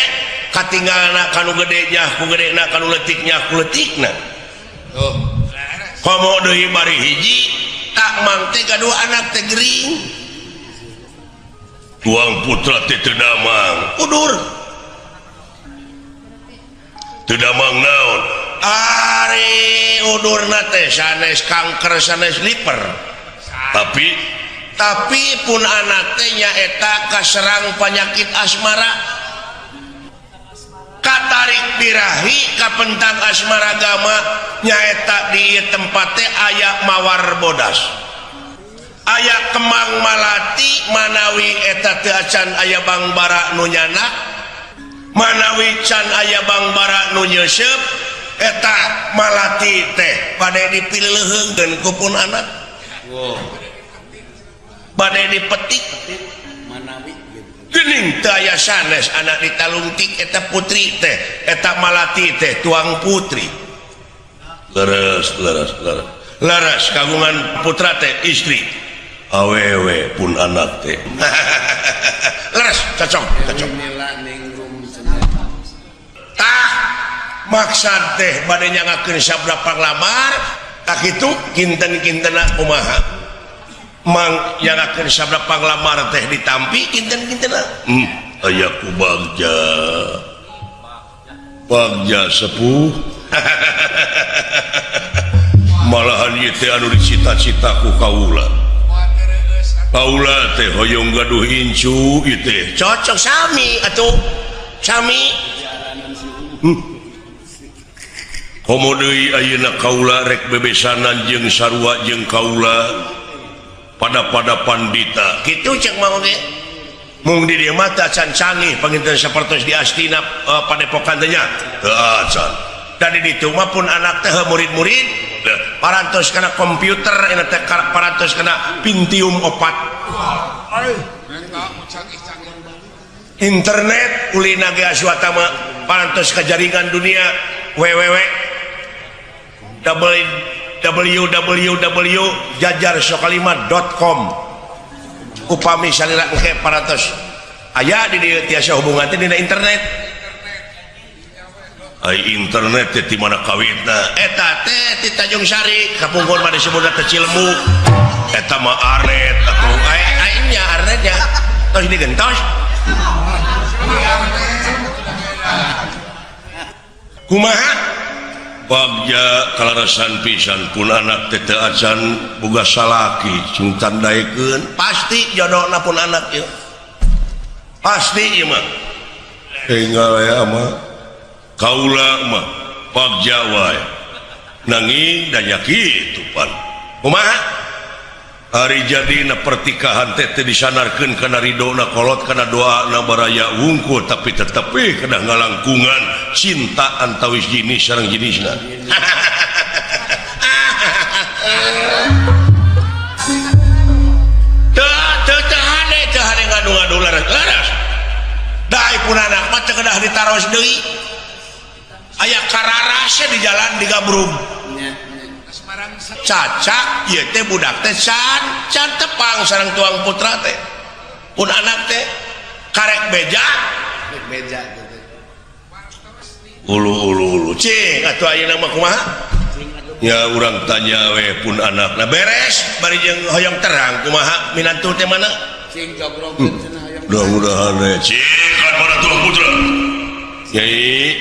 katinggalna kanu gede nya ku gedena, kanu leutiknya ku leutikna. Oh. Komo deui bari hiji, tak mang teh gaduh anak teh gering. Tuang putra teh teu damang, udur. Teu damang naon? Ari udurna teh sanes kanker, sanes liver. Tapi pun anak teh nyaeta kaserang penyakit asmara. Katarik birahi kapentang asmara gama, nyaeta di ieu tempat teh aya mawar bodas. Aya kembang malati, manawi eta teu acan aya bangbara nu nyanak, manawi can aya bangbara nu nyeuseup, eta malati teh bade dipileuheungkeun ku pun anak. Wow. Bade dipetik. Manawi gitu. Geuning teu aya sanes anak ditalungtik eta putri teh, eta malati teh tuang putri. Leres, leres, leres. Leres, kagungan putra teh istri. Awewe pun anak teh. Leres, cocok, cocok. Nila ningrum cenah. Tah, maksad teh bade nyangakeun sabda panglamar, tak kitu kinten-kintena kumaha? Mang nyangakeun sabda panglamar teh ditampi kinten-kintena. Aya ku bagja. Bagja sepuh. Malahan ieu teh anu dicita-cita ku kaula. Kaula teh hoyong gaduh incu ieu teh. Cocok sami atuh. Sami. Komo deui ayeuna kaula rek bebesanan jeung sarua jeung kaula pada-pada pandita. Kitu cek mang oge. Mung di dieu mah teu acan canggih panginten sapertos di Astina, padepokan teh nya. Teu acan. Da di ditu mah pun anak teh murid-murid parantos kana komputer, eta teh parantos kana Pentium 4. Internet ulina ge Aswatama parantos ka jaringan dunia www www.jajarsokalima.com. Upami salira engke parantos Aya di dieu tiasa hubungan teh dina internet. Ai internet teh ti mana kawitna? Eta teh ti Tanjung Sari kapungkur mah disebutna teh Cilembu. Eta mah arnet atuh. Ai ai nya arnetnya. Tos digentos. Kumaha? Bagja kalarasan pisan pun anak teh teu acan boga salaki cing tandaekeun pasti jodohna pun anak ieu. Pasti ieu mah. Enggal aya mah kaula mah bagja wae. Nanging da nya kitu pan. Kumaha? Ari jadina pertikahan teh teu disanarkeun kana ridona kolot kana doana baraya wungkul tapi tetep we kedah ngalangkungan cinta antawis jenis sareng jenisna. Teu teu teu hade teu hade ngadu-ngadu laras-laras. Da ai pun anak mah teu kedah ditaros deui. Aya kararasnya di jalan di Gabrug. Caca ieu teh budak teh can can tepang sareng tuang putra teh. Pun anak teh karek beja. Karek beja gitu. Ulu ulu ulu cing atuh ayeuna mah kumaha? Ya urang tanya we pun anak. Nah beres bari jeung hoyong terang kumaha minantu teh mana? Cing jogrogkeun cenah hoyong. Mudah-mudahan we cing kan mana tuang putra. Nyai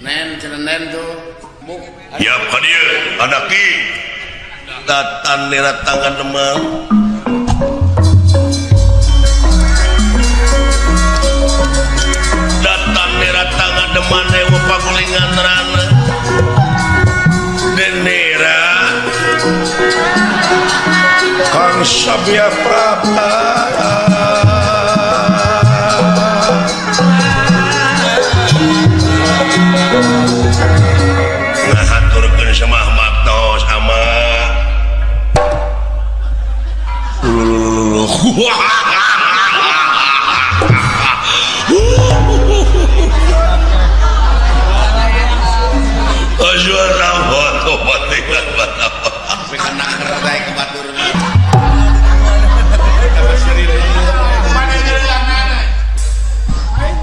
nen cenah nen tuh. Buk. Ya ka dieu anak ki. Tatan nera tangan demam. Datan nera tangan deman ewa pagulingan rana. Denera Kang Sabia Prapta. Ngahaturkeun semah maktos ama.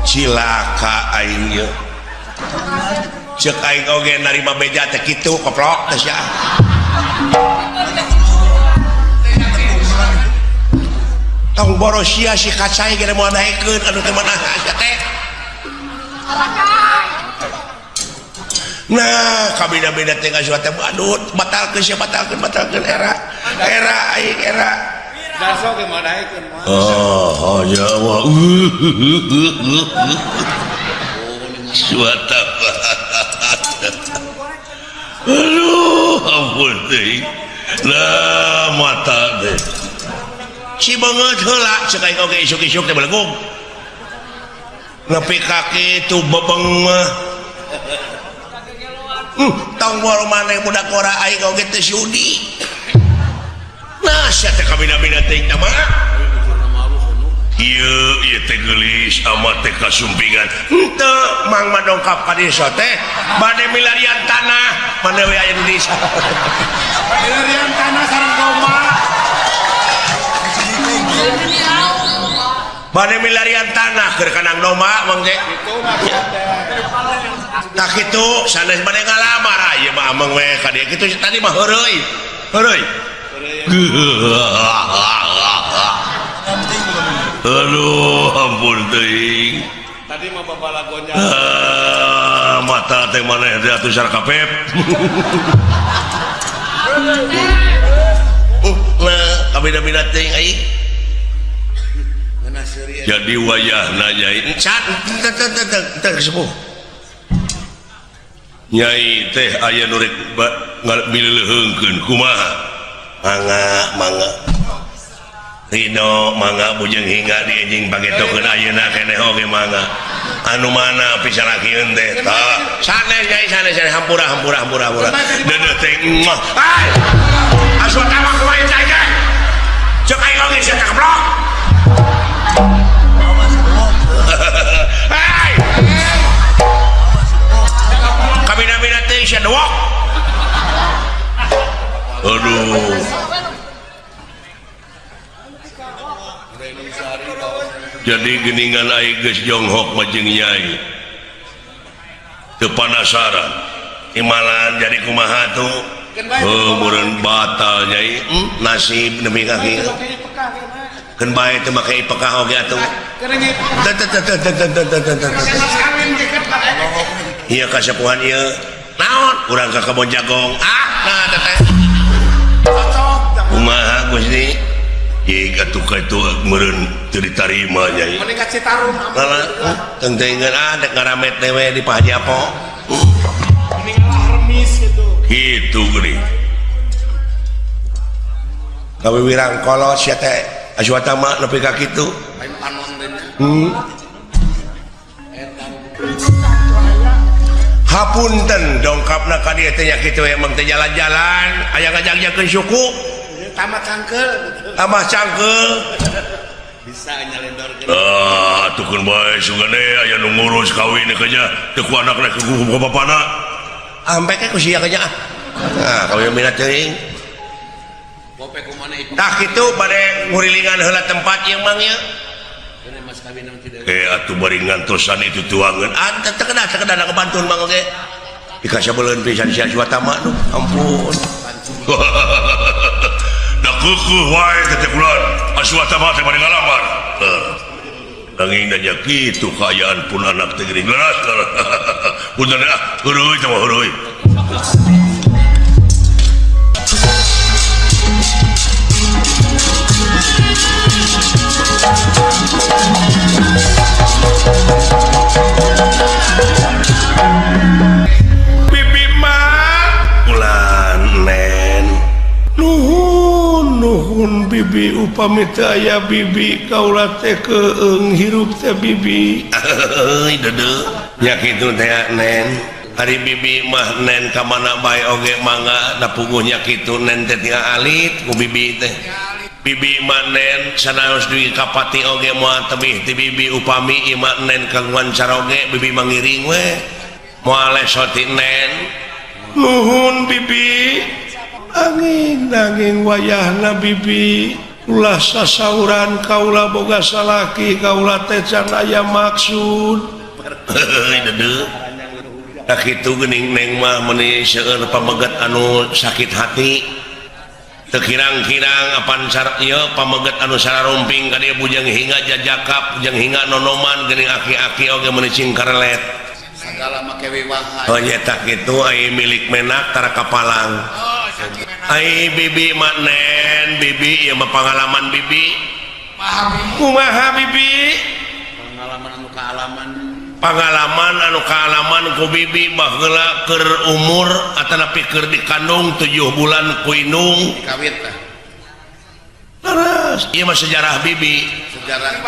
Cilaka aing ieu. Ceuk aing oge narima beja teh kitu koplok teh sia. Tong boros sia si kacai ge moal daekeun anu teh mana sia teh. Nah, kabeda-beda teh ngasuh teh badut, batalkeun sia batalkeun batalkeun era. Era aing era. Darso ge moal daekeun mah. Oh, ya Allah. Suata. Aduh, ampun teh. Lah mata teh. Si beungeut heula ceuk aing oge isuk-isuk teh belegug. Nepi ka kitu bebeng mah. Tong boro maneh budak ora aing oge teh sudi. Nah, sia teh kabina-bina teh teh mah. Ieu ieu teh geulis amat teh kasumpingan. Henteu mang mah dongkap ka desa teh bade milarian tanah, mane we aya di desa. Milarian tanah sareng domba. Bade milarian tanah keur kanang domba mang teh. Kitu maksud teh. Tah kitu sanes bade ngalamar ieu mah ameng we ka dieu kitu tadi mah heureuy. Heureuy. Aduh, ampun teuing. Tadi mah babalagonya. Mata teh maneh teh atuh sarkapep. Nah, kabeda-beda teuing aing. Jadi wayahna nyai can teu teu teu teu sepuh. Nyai teh aya nu rek mileuheungkeun kumaha? Mangga, mangga. Ridho mangga bujeng hingga di anjing pagetokeun ayeuna keneh oge mangga. Anu mana pisalakieun teh? Tah, sanes nyai sanes sanes hampura hampura hampura hampura. Deudeuh teh mah. Ai! Asup tawa kumaha cai teh? Ceuk aing oge sia teh keblok. Hai! Kabina-bina teh sia dewok. Aduh. Jadi geningan ai geus jonghok mah jeung Nyai. Teu panasaran. Imalan jadi kumaha tuh? Oh, meureun batal Nyai. Nasib nepi ka kieu. Keun bae teu make ipekah oge atuh. Teu teu teu teu teu teu teu teu. Ieu kasepuhan ieu. Naon? Urang ka kebon jagong. Ah, nah teh. Kumaha Gusti? Jika atuh ka itu meureun teu ditarima Nyai. Mending ka Citarum. Malah tengtengan ah dek ngaramet dewe di Pak Haji Apo. Mending ngalah remis gitu. Gitu geuning. Kawiwirang kolot sia teh Aswatama nepi ka kitu. Lain panon teh nya. Hapunten dongkapna ka dieu teh nya kitu emang teh jalan-jalan aya ngajak-ajakeun suku. Tambah cangkeul gitu. Tambah cangkeul. Bisa nyalendorkeun. Ah, tukeun bae sugane aya nu ngurus kawin ka teu ku anakna ku bapana. Ampe ke ku sia ka ah. Nah, kawin minat teuing. Bope kumana ieu? Tah kitu bade ngurilingan heula tempat ieu mang ieu. Ini mas kawin nang tidak. Atuh bari ngantosan itu tuangeun. Ah, teu kedah teu kedah kebantun mang oge. Dikasabeuleun pisan si Aswatama nu. Ampun. Da keukeeh wae teh kulan. Aswatama teh bari ngalamar. Nanging nanya kitu kaayaan pun anak teh geuning leras. Punten ah, heuruy teh mah heuruy. Bibi mah ulan nen. Nuhun nuhun bibi upami teu aya bibi kaula teh keung hirup teh bibi. Euy deudeuh. Nya kitu teh nen. Ari bibi mah nen ka mana bae oge mangga da puguhnya kitu nen teh tinggal alit ku bibi teh. Bibi mah nen sanaos dugi ka pati oge moal tebih ti bibi upami ieu mah nen kagungan caroge bibi mangiring we. Moal leso ti nen. Nuhun bibi. Angin nanging wayahna bibi ulah sasauran kaula boga salaki kaula teh can aya maksud. Heuy deudeuh. Tah kitu geuning neng mah meuni seueur pameget anu sakit hati. Teu kirang-kirang apan ieu pameget anu sararumping ka dieu bujang hingga jajakap bujang hingga nonoman geuning aki-aki oge meuni cing karelet. Sagala make wiwaha. Oh nya tah kitu ai milik menak tara kapalang. Ai bibi mah nen bibi ieu mah pangalaman bibi. Kumaha bibi? Pangalaman anu kaalaman. Pangalaman anu kaalaman ku bibi baheula keur umur atanapi keur dikandung 7 bulan ku indung. Dikawit tah. Leres, ieu mah sejarah bibi. Sejarah.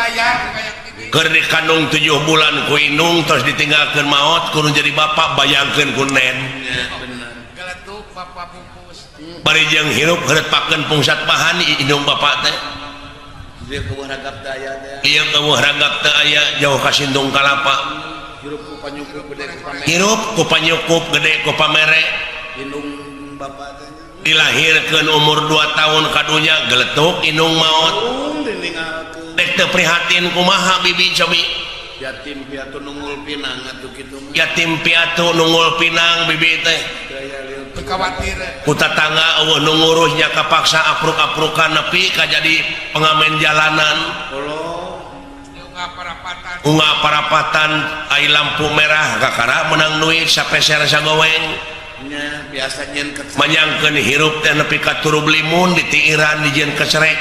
Keur dikandung 7 bulan ku indung terus ditinggalkeun maot kudu jadi bapak bayangkeun ku nen. Ya, bener. Geletuk bapak pupus. Bari jeung hirup heureutpakeun pungsat bahan indung bapak teh. Ieu keueuh ragap teu aya teh. Ieu keueuh ragap teu aya jauh ka sindung kalapa. Hirup ku panyukup gede ku pamere. Hirup ku panyukup gede ku pamere. Indung bapak teh. Dilahirkeun umur 2 tahun kadunya geletuk indung maot. Diningalkeun. Dek teu prihatin kumaha bibi cobi. Yatim piatu nungul pinang atuh kitu mah. Yatim piatu nungul pinang bibi teh. Khawatir. Ku tatangga eueuh nu ngurusnya kapaksa apruk-aprukan nepi ka jadi pengamen jalanan. Unga parapatan ai lampu merah kakara menang duit sapeser sagoweng. Nya biasa nyeun kecerek. Manyangkeun hirup teh nepi ka turub limun ditiiran dijieun kecerek.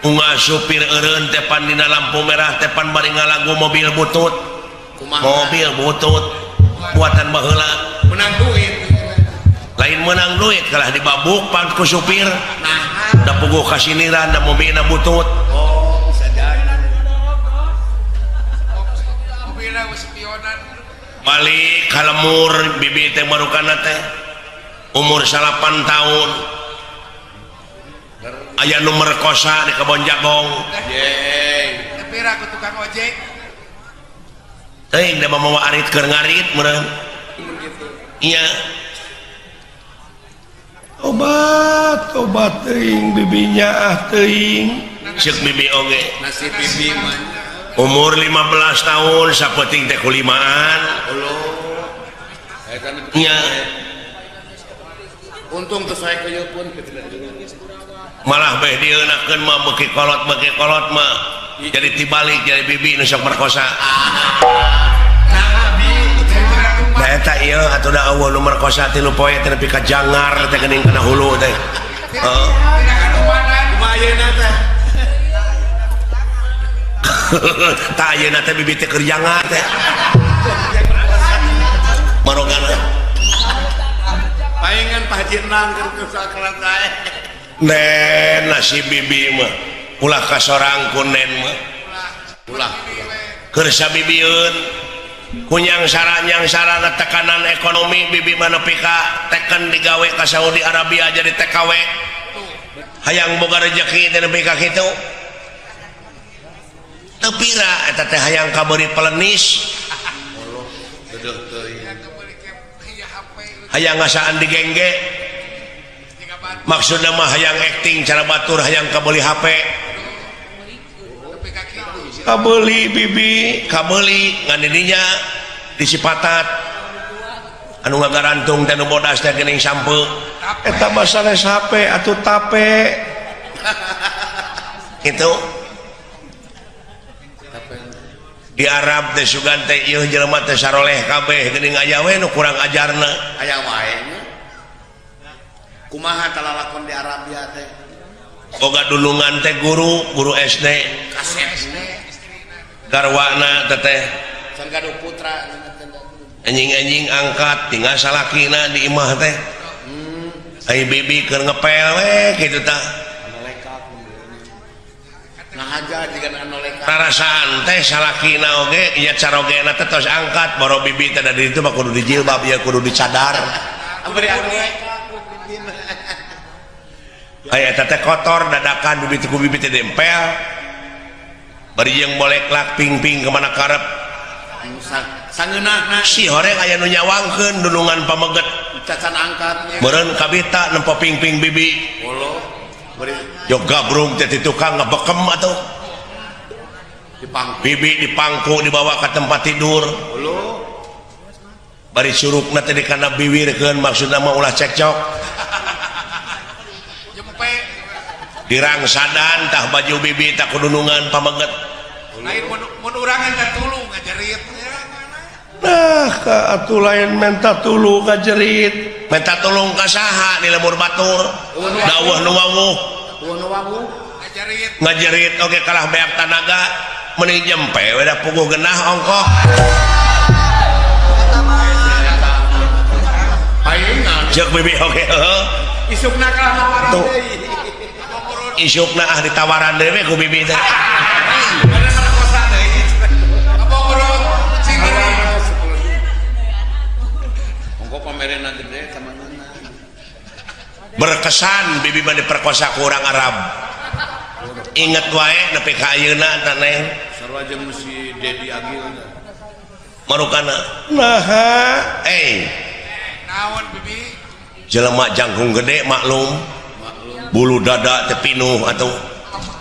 Unga supir eureun teh pan dina lampu merah teh pan bari ngalagu mobil butut. Kumaha? Mobil butut buatan baheula. Menang duit. Lain menang duit kalah dibabuk pan ku supir. Nah, da puguh kasiniran da mobilna butut. Oh, bisa jadi. Mobilna geus spionan. Balik ka lemur bibi teh barukana teh umur 8 tahun. Aya nu merkosa di kebon jagong. Yeay. Tapi ragu tukang ojek. Teuing da mawa arit keur ngarit meureun. Iya. Obat, obat teuing bibinya ah teuing. Ceuk bibi oge. Nasib bibi mah. Umur 15 tahun sapeting teh kulimaan. Allah. Eta nu Nya. Untung teu sae pun. Malah beh dieunakeun mah beuki kolot mah jadi tibalik jadi bibi nu sok merkosa. Nah eta ieu atuh da eueuh nu merkosa 3 poe teh nepi ka jangar teh geuning kana hulu teh. Heeh. Kumaha ayeuna teh? Tah ayeuna teh bibi teh keur jangar teh. Marogana. Paingan Pak Haji Nang keur sakelat sae. Nen nasib bibi mah ulah kasorang ku nen mah. Ulah. Keur sabibieun kunyang sarana tekanan ekonomi bibi mah nepi ka teken digawe ka Saudi Arabia jadi TKW. Hayang boga rejeki teh nepi ka kitu. Teu pira eta teh hayang kabeuri pelenis. Dedeuh teuing. Hayang ngasaan digengge. Maksudna mah hayang acting cara batur hayang kabeuli HP. Kabeuli bibi, kabeuli ngan didinya disipatat. Anu ngagarantung teh nu bodas teh geuning sampeu. Eta mah sanes HP atuh tape. Kitu. Di Arab teh sugan teh ieu jelema teh saroleh kabeh geuning aya we nu kurang ajarna. Aya wae nya. Kumaha talalakon di Arabia teh? Boga dulungan teh guru, guru SD. Kasep. Garwana teteh Can gaduh putra anjing-anjing angkat tinggal salakina di imah teh. Ai bibi keur ngepel we kitu tah. Nah aja jiga anu leka. Rarasaan teh salakina oge nya carogena teh tos angkat boro bibi teh da di ditu mah kudu dijilbab ya kudu dicadar. Beri anu leka. Aya eta teh kotor dadakan bibi teh ku bibi teh dempel. Bari jeung boleklak ping-ping kemana karep. Sangeunahna si horeng aya nu nyawangkeun dunungan pameget. Cacan angkatnya. Meureun kabita nempo ping-ping bibi. Bolo. Beri Jog gabrung teh ti tukang ngebekem atuh. Dipangku. Bibi dipangku dibawa ke tempat tidur. Bolo. Bari surukna teh dikana biwirkeun maksudna mah ulah cekcok. Jempe. Dirangsadan tah baju bibi tah kudunungan pameget. Lain mun urangan ka tulung ngajerit. Nah, ka atuh lain menta tulung ngajerit. Menta tulung ka saha di lemur batur. Daweuh nu wawuh. Eueuh nu wawuh. Ngajerit. Ngajerit oge kalah beak tanaga mending jempe we da puguh genah ongkoh. Paingan. Ceuk bibi oge heuh. Isukna kalah nawaran deui. Isukna ah ditawaran deui we ku bibi teh. Berkesan bibi mah diperkosa ku urang Arab. Inget wae nepi ka ayeuna tah neng. Sarua jeung si Dedi Agil. Marukana naha Naon bibi? Jelema jangkung gede maklum. Bulu dada teh pinuh atuh.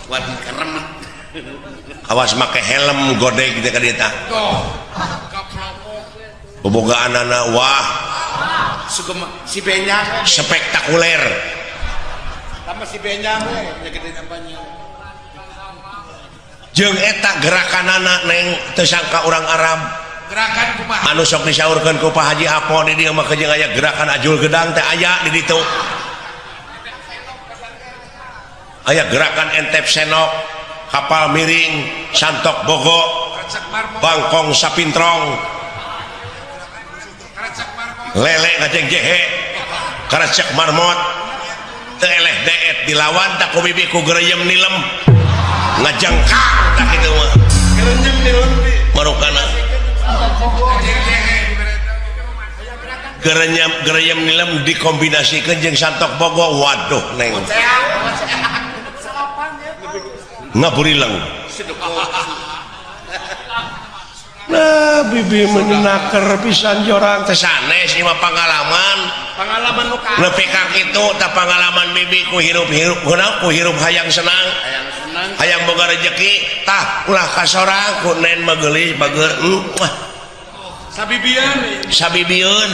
Kuat keremet. Awas make helm godeg teh ka dieu tah. Bobogaanana wah. Si Benjang spektakuler. Tambah si Benjang we nya gede tampanya. Jeung eta gerakanana neng teu sangka urang Arab. Gerakan kumaha? Anu sok disaurkeun ku Pak Haji Apo di dieu mah jeung aya gerakan ajul gedang teh aya di ditu. Aya gerakan entep senok, kapal miring, santok bogo, bangkong sapintrong, lele ngajeng jehe, karecek marmot, teu eleh deet dilawan tak ku bibi ku gereyem nilem, ngajengkang tak kitu mah. Gereyem nilem bi. Marukana. Gereyem gereyem nilem dikombinasikeun jeung santok bogo, waduh neng. Ngaburileng. Nah, bibi menaker pisan jorang teh sanes ieu mah pangalaman. Pangalaman nu ka. Nepi ka kitu tah pangalaman bibi ku hirup-hirup kunaon ku hirup hayang senang. Hayang senang. Hayang boga rejeki tah ulah kasorang ku nen mah geulis bager. Sabibieun. Sabibieun.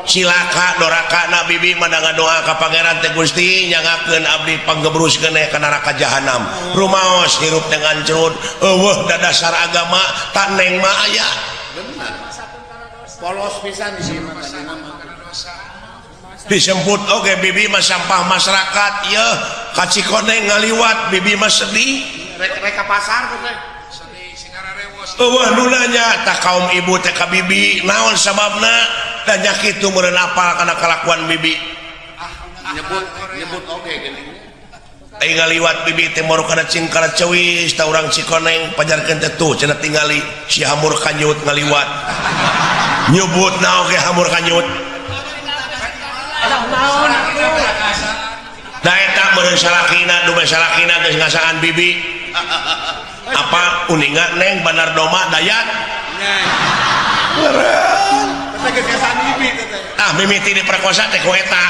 Cilaka doraka na bibi mah ngadoa ka Pangeran teh Gusti nyangakeun abdi panggebrus keneh ka neraka jahanam. Rumaos hirup teh ngancrut eueuh dadasar agama tak neng mah aya. Bener. Polos pisan di sini mah tadina mah. Disebut oge bibi mah sampah masyarakat yeuh ka Cikoneng ngaliwat bibi mah sedih. Rek ka pasar teh. Sedih singararewos. Eueuh nu nanya tah kaum ibu teh ka bibi naon sababna? Dan kitu meureun apal kana kalakuan bibi. Nyebut nyebut oge geuning. Ai ngaliwat bibi teh moru kana cingkara ceuis tah urang Cikoneng pajarkeun teh tuh cenah tingali si hamur kanyut ngaliwat. Nyebutna oge hamur kanyut. Da eta meureun salakina dume salakina geus ngasaan bibi. Apa uninga neng Bandar Doma Dayat? Meureun. Ah mimiti diperkosa teh ku eta.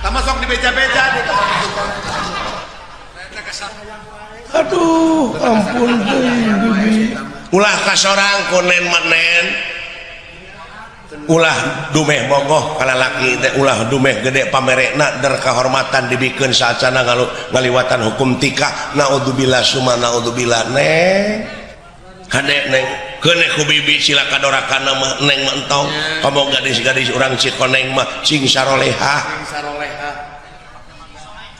Tama sok dibeja-beja. Aduh, ampun teuing bibi. Ulah kasorang ku nen mah nen. Ulah dumeh bogoh ka lalaki teh ulah dumeh gede pamerekna der kahormatan dibikeun saacana ngaliwatan hukum tikah. Naudzubillah summa naudzubillah neng. Kade neng keuneh ku bibi cilaka dorakana mah neng mah entong. Komo gadis-gadis urang Cikoneng mah cing sarolehah. Cing sarolehah.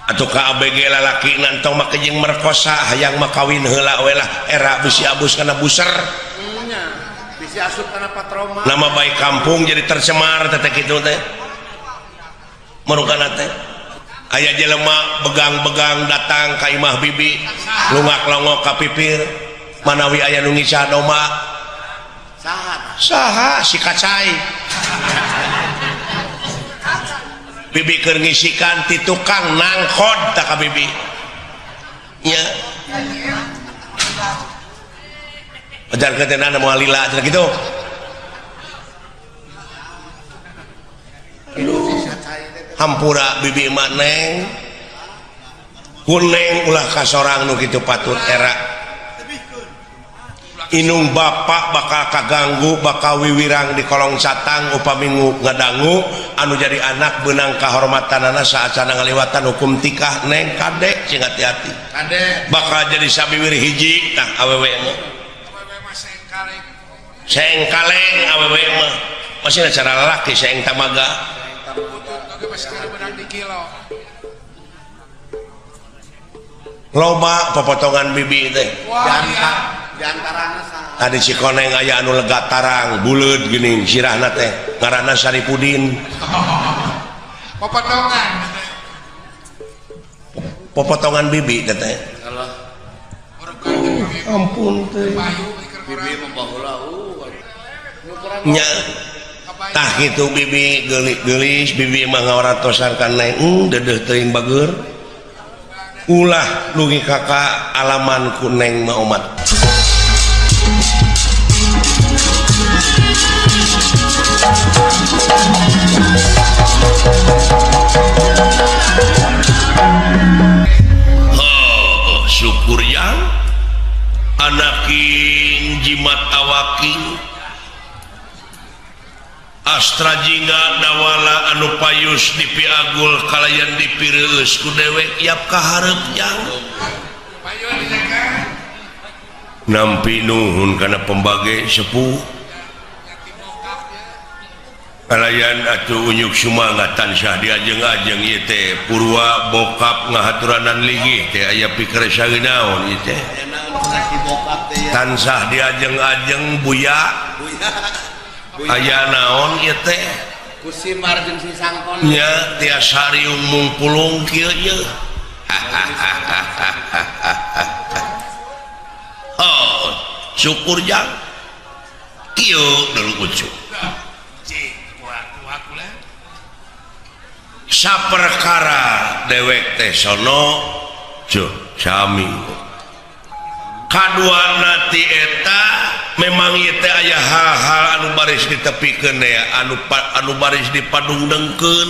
Atuh ka ABG lalaki entong mah jeung merkosa hayang mah kawin heula we lah era bisi abus kana buser. Nya, bisi asup kana patroma. Nama baik kampung jadi tercemar teh kitu teh. Marukana teh. Aya jelema begang-begang datang ka imah bibi, lungak-longok ka pipir, manawi aya nu ngica domba. Saha? Saha si kacai. Bibi keur ngisikan ti tukang nangkod ta ka bibi. Nya. Ajarkeun teh nana moal lila cenah kitu. Aduh. Hampura bibi mah neng. Kuneng ulah kasorang nu kitu patut era. Inung bapak bakal kaganggu bakal wiwirang di kolong catang upami ngadangu anu jadi anak benang kahormatanana saacana ngaliwatan hukum tikah neng kade sing hati-hati kade bakal jadi sabiwir hiji tah awewe mah sengkaleng awewe mah masih cara lalaki seng tamaga loba popotongan bibi teh tadi Cikoneng aya anu lega tarang buleud geuning sirahna teh ngaranna Saripudin. Popotongan popotongan bibi teh teh. Ampun teh bibi mah baheula nya tah kitu bibi geulis bibi mah ngawaratosan ka neng dedeuh teuing bager ulah dugi kakak alaman ku neng mah omat. Oh, syukur yang anaking jimat awaking Astra jingga dawala anu payus dipiagul kalayan dipireueus ku dewek yap kaharep jang nampi nuhun kana pembage sepuh kalayan atuh unyuk sumangat tansah diajeng-ajeng ieu teh purwa bokap ngahaturanan linggih teh aya pikersa naon ieu teh tansah diajeng-ajeng buya aya naon ieu teh ku simar jeung si sangkon nya tiasa riung mungpulung kieu ye. Oh, syukur jang kieu deuleu ucu saperkara dewek teh sono cuh sami kaduana ti eta Memang ieu teh aya hal-hal anu baris ditepikeun ya, anu baris dipadungdengkeun.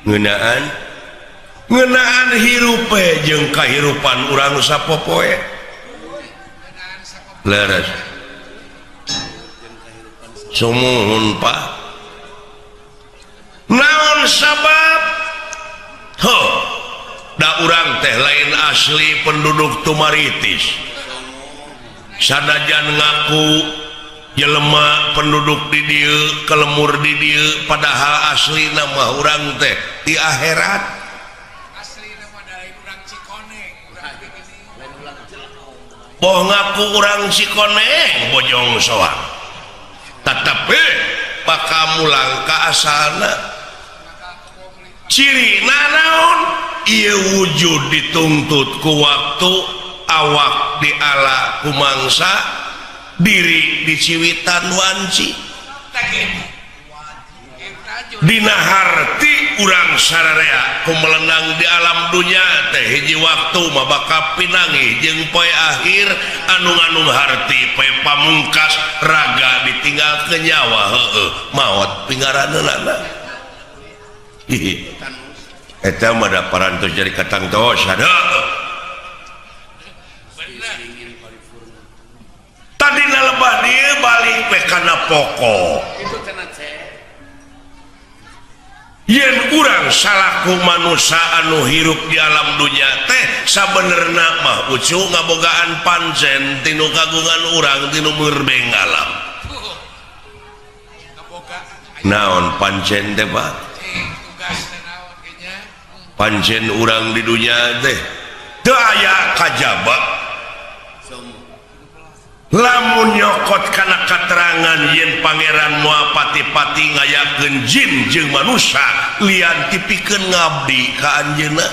Ngeunaan ngeunaan hirup jeung kahirupan urang sapopoe. Leres. Sumuhun Pak. Naon sabab? Heuh. Da urang teh lain asli penduduk Tumaritis. Sanajan ngaku jelema penduduk di dieu, kelemur di dieu, padahal asli nama urang teh di akhirat. Asli nama dari urang Cikoneng, urang Boh ngaku urang Cikoneng Bojong Soang. Tetapi bakal mulang ka asalna. Ciri naon? Ieu wujud dituntut ku waktu, awak diala ku mangsa, diri diciwitan wanci. Dina harti urang sararea ku melenang di alam dunya teh hiji waktu mah bakal pinanggih jeung poe akhir anu nganung harti poe pamungkas raga ditinggal ke nyawa heueuh maot pingaraneunana. Hihi. Eta mah da parantos jadi katangtosan heueuh. Tadina lebah dieu balik we kana pokok. Yen urang salaku manusia anu hirup di alam dunya teh sabenerna mah ucu ngabogaan pancen tinu kagungan urang tinu merbeng alam. Naon pancen teh Pak? Pancen urang di dunya teh teu aya kajaba. Lamun nyokot kana katerangan yen pangeran moal pati-pati ngayakeun jin jeung manusia lian tipikeun ngabdi ka anjeunna,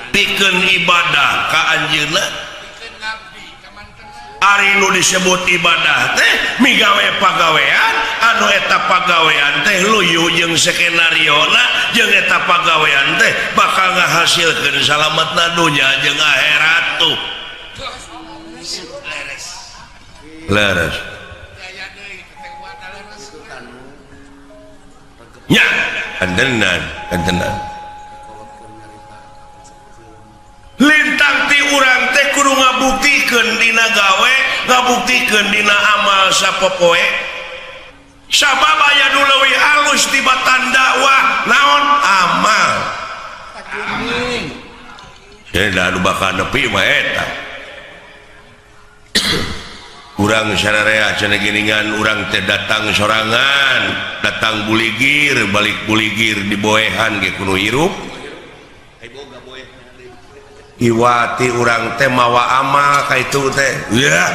pikeun ibadah ka anjeunna. Ari nu disebut ibadah teh migawe pagawean anu eta pagawean teh luyu jeung skenariona jeung eta pagawean teh bakal ngahasilkeun salametna dunya jeung akhirat tuh. Leres. Nya, kantenan, kantenan. Lintang ti urang teh kudu ngabuktikeun dina gawe, ngabuktikeun dina amal sapopoe. Sabab aya nu leuwih alus tibatan dakwah naon amal. Da anu bakal nepi mah eta. Urang sararea cenah geuningan urang teh datang sorangan, datang buligir, balik buligir diboehan ge kudu hirup. Iwati urang teh mawa amal ka itu teh. Yah.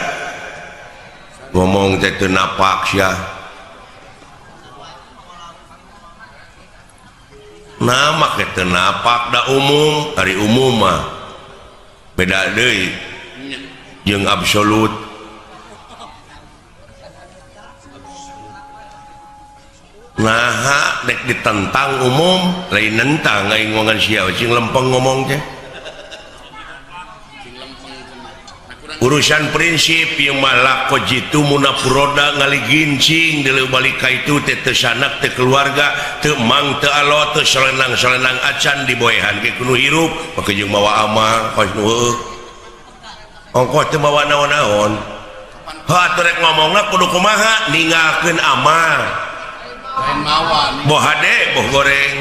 Ngomong teh teu napak sia. Nah make teu napak da umum, ari umum mah beda deui jeung absolut. Nah, dek ditentang umum, lain nentang aing ngomongan sia cing lempeng ngomong teh. Urusan prinsip ieu mah lako jitu munafuroda ngaligincing deuleu balik ka itu teh teu sanak teu keluarga teu mang teu alo teu solenang-solenang acan diboehan ge kudu hirup make jeung mawa amal kos nu heueuh. Ongkoh teu mawa naon-naon. Heuh atuh rek ngomongna kudu kumaha ninggalkeun amal. Boh hade boh goreng.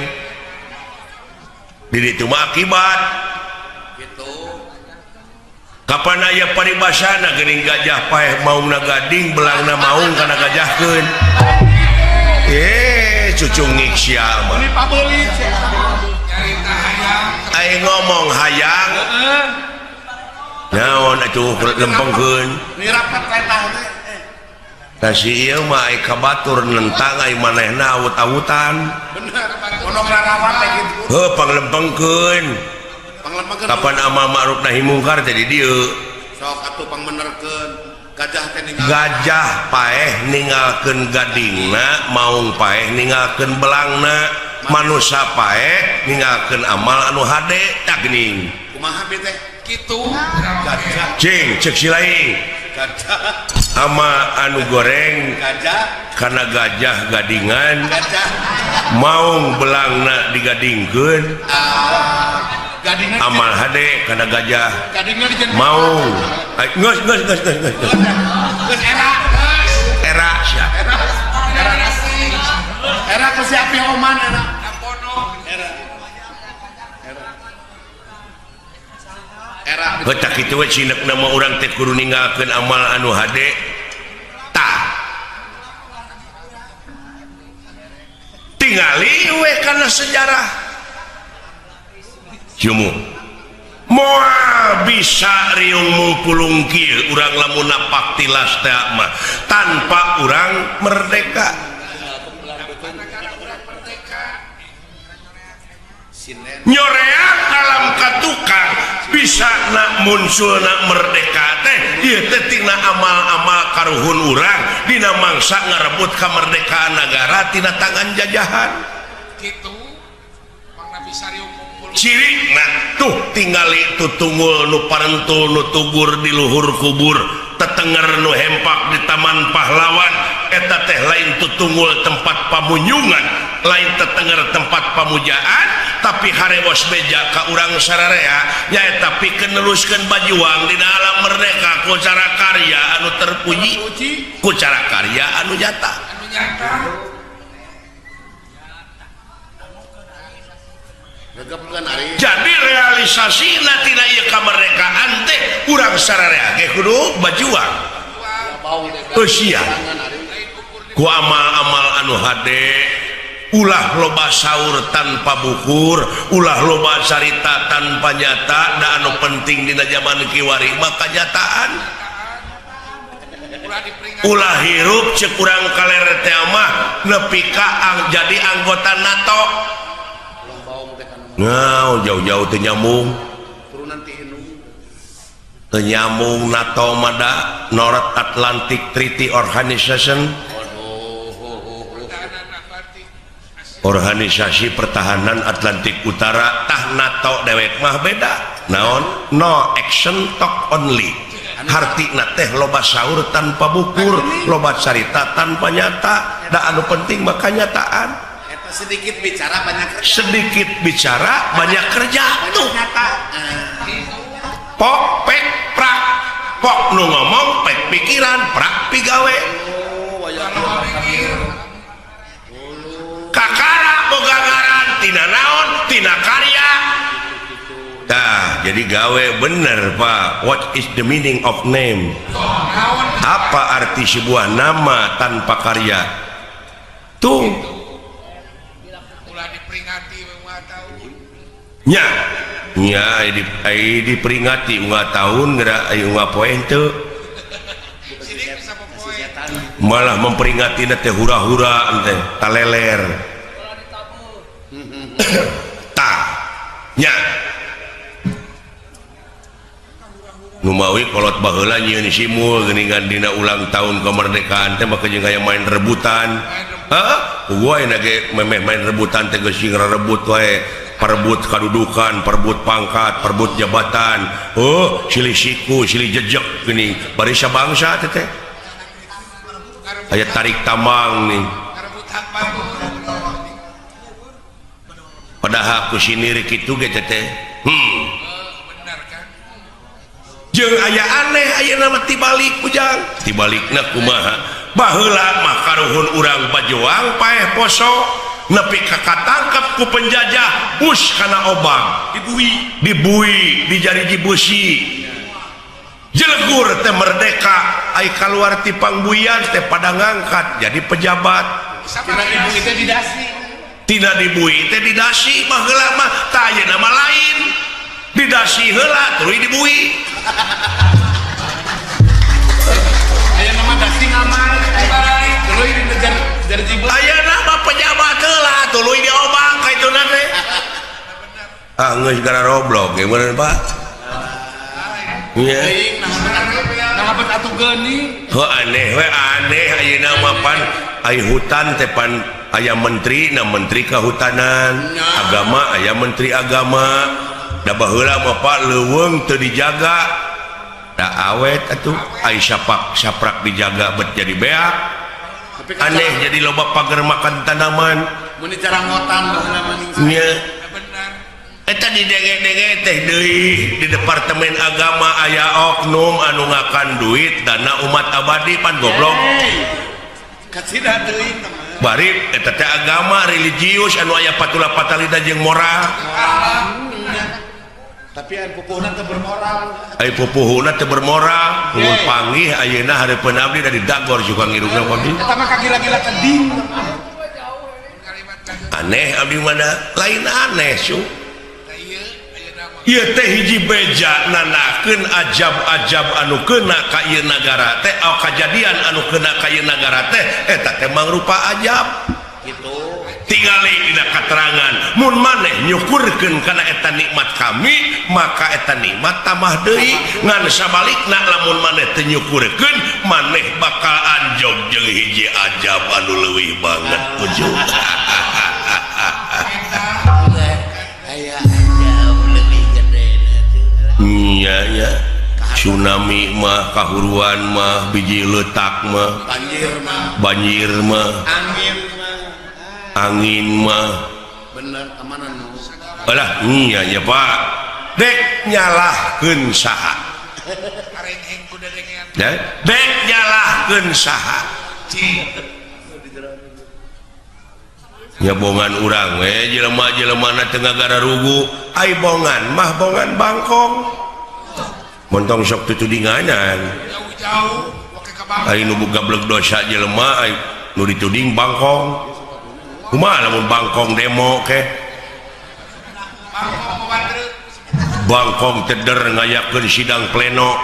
Di ditu mah akibat. Kapan aya paribasana geuning gajah paeh maungna gading belangna maung kana gajahkeun. Cucungik sia mah. Aing ngomong hayang. Naon atuh lempengkeun. Tah si ieu mah ai ka batur nentang ai manehna awut-awutan. Bener, pondok rarawat teh kitu. Heuh panglempengkeun. Kapan amal ma'ruf nahi mungkar teh di dieu. Sok atuh pangbenerkeun. Gajah teh ninggalkeun. Gajah paeh ninggalkeun gadingna, maung paeh ninggalkeun belangna, manusa paeh ninggalkeun amal anu hade tah geuning. Kumaha bi teh? Kitu. Gajah. Cing cek si lain. Gajah. Ama anu goreng Gajah. Karena gajah gadingan. Gajah. Maung belangna digadingkeun. Gadingan. Amal hade karena gajah. Gadingan dijen. Maung. Geus geus geus geus geus. Geus era. Era sia. Era. Era. Era ku si Api Oman era. Era. Era. Era. Heuh kitu we cinekna mah urang teh kudu ninggalkeun amal anu hade. Tah. Tingali we kana sejarah. Jumu. Moal bisa riung mungpulung kieu urang lamun napak tilas teh mah tanpa urang merdeka. Nyoreang alam katukang bisa nak muncul nak merdeka teh ieu teh tina amal-amal karuhun urang dina mangsa ngarebut kemerdekaan negara tina tangan jajahan. Kitu mangna bisa riung mungpulung. Ciri nah tuh tingali tutungul nu parentul nu tugur di luhur kubur tetenger nu hempak di taman pahlawan eta teh lain tutungul tempat pamunyungan lain tetenger tempat pamujaan tapi harewos beja ka urang sararea nyaeta pikeun neruskeun bajuang dina alam merdeka ku cara karya anu terpuji ku cara karya anu nyata. Anu nyata. Jadi realisasi tina ieu kamerdekaan teh urang sararea ge kudu bajuang. Eusia ku amal-amal anu hade ulah loba saur tanpa bukur ulah loba carita tanpa nyata da anu penting dina zaman kiwari mah kanyataan. Ulah hirup ceuk urang kaler teh mah nepi ka jadi anggota NATO. Nah, jauh-jauh teu nyambung. Teu nyambung NATO mah da North Atlantic Treaty Organization. Organisasi Pertahanan Atlantik Utara tah NATO dewek mah beda. Naon? No action talk only. Hartina teh loba saur tanpa bukur, loba carita tanpa nyata. Da anu penting mah kanyataan. Sedikit bicara banyak kerja. Sedikit bicara banyak kerja tuh. Pok pek prak. Pok nu ngomong pek pikiran prak pigawe. Kakara boga ngaran tina naon tina karya. Tah jadi gawe bener Pak. What is the meaning of name? Apa arti sebuah nama tanpa karya? Tuh. Nya, nya diperingati unggal tahun geura aya unggal poe henteu. Malah memperingati teh hura-hura teh taleler. Tah, nya. Numawi kolot baheula nyieun simul geuningan dina ulang tahun kemerdekaan teh mah jeung aya main rebutan. Heuh, gua ayeuna ge memeh main rebutan teh geus sing rebut wae. Perebut kadudukan, perebut pangkat, perebut jabatan. Oh, silih siku, silih jejek gini. Barisa bangsa teh teh. Aya tarik tambang nih. Padahal ku sinir kitu ge teh teh. Jeung aya aneh ayeuna mah tibalik ujang. Tibalikna kumaha? Baheula mah karuhun urang bajuang paeh poso. Nepi ka katangkep ku penjajah bus kana obang dibui dibui dijariji beusi jelegur teh merdeka ai kaluar ti pangbuian teh pada ngangkat jadi pejabat tina dibui teh didasi tina dibui teh didasi baheula mah tah ayeuna mah lain didasi heula tuluy dibui ayeuna mah dasi ngamal tuluy dinejar jariji beusi ayeuna mah pejabat heula tuluy diobang ka ituna teh. Ah geus gara roblok ge bener Pak. Nya. Nah bet atuh geuning. Heuh aneh we aneh ayeuna mah pan ai hutan teh pan aya menteri na menteri kehutanan, agama aya menteri agama, Da baheula mah Pak leuweung teu dijaga. Da awet atuh ai sapak saprak dijaga bet jadi beak. Aneh jadi loba pagar makan tanaman. Mun dicarangotan baheula mah ning. Nya. Eta didenge-denge teh deui di Departemen Agama aya oknum anu ngakan duit dana umat abadi pan goblok. Kacida deui teman. Bari eta teh agama religius anu aya patula patalida jeung moral. Tapi aya pupuhna teu bermoral. Ai pupuhuna teu bermoral, mun panggih ayeuna hareupeun abdi da didagor juga ngirungna abdi. Eta mah kagila-gila teding. Aneh abdi mana lain aneh su. Ieu teh hiji beja nanakeun ajab-ajab anu kena ka ieu nagara teh, oh, kajadian anu kena ka ieu nagara teh eta teh mangrupa ajab. Gitu. Tingali dina katerangan mun maneh nyukurkeun kana eta nikmat kami maka eta nikmat tambah deui, ngan sabalikna lamun maneh teu nyukurkeun maneh bakal anjog jeung hiji ajab anu leuwih banget ujung. Iya ya, tsunami mah kahuruan mah biji letak mah banjir mah angin mah bener kemana nu alah iya ya Pak dek nyalahkeun saha dek nyalahkeun saha nya bongan urang we jelema-jelemana teu ngagararugu ai bongan mah bongan bangkong montong sok tutudinganan jauh-jauh wake ka bangkong ai nu gablek dosa jelema ai nu dituding bangkong kumaha lamun bangkong demo ke bangkong teder ngayakeun sidang pleno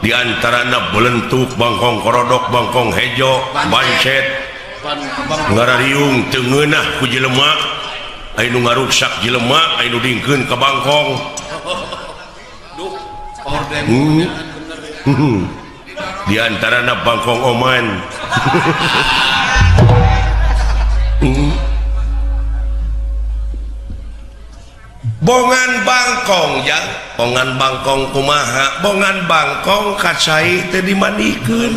di antarana belentuk bangkong korodok bangkong hejo bancet ngarariung teu ngeunah ku jelema ai nu ngaruksak jelema ai nu dingkeun ka bangkong. Di antarana bangkong oman. Bongan bangkong ya, bongan bangkong kumaha, bongan bangkong kacai teu dimandikeun,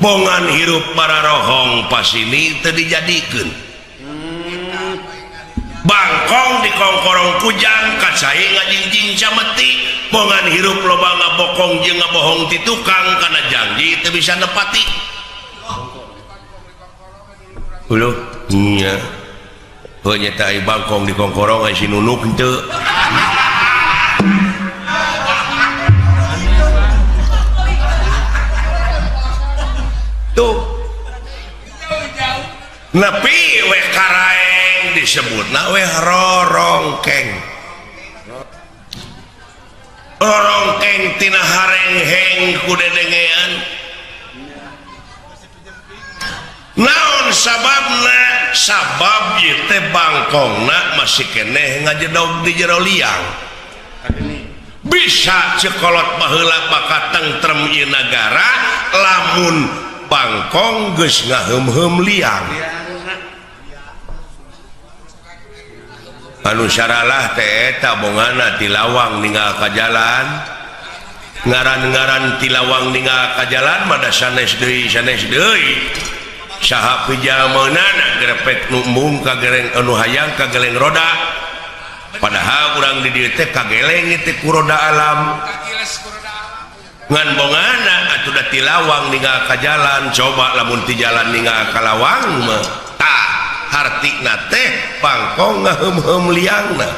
bongan hirup bararohong pasini teu dijadikeun, bangkong dikongkorong kujang kacai ngajingjing cameti, bongan hirup loba ngabokong jeung ngabohong ti tukang kana janji teu bisa nepati. Uluh nya heuh nya teh bangkong dikongkorong ai si nunuk henteu. Tuh nepi we karaeng disebutna we rorongkeng. Rorongkeng tina harengheng ku dedengean. Naon sababna? Sabab ieu teh bangkongna masih keneh ngajedog di jero liang. Bisa cekolot baheula bakal tentrem ieu nagara lamun bangkong geus ngaheum-heum liang. Anu saralah teh eta bongana ti lawang ninggal ka jalan. Ngaran-ngaran ti lawang ninggal ka jalan mah da sanes deui sanes deui. Saha pijameunana grepek nu embung ka gereng anu hayang ka geleng roda. Padahal urang di dieu teh kageleng teh ku roda alam. Ngan bongana atuh da ti lawang ninggal ka jalan, coba lamun ti jalan ninggal ka lawang mah tah hartina teh bangkong ngaheum-heum liangna.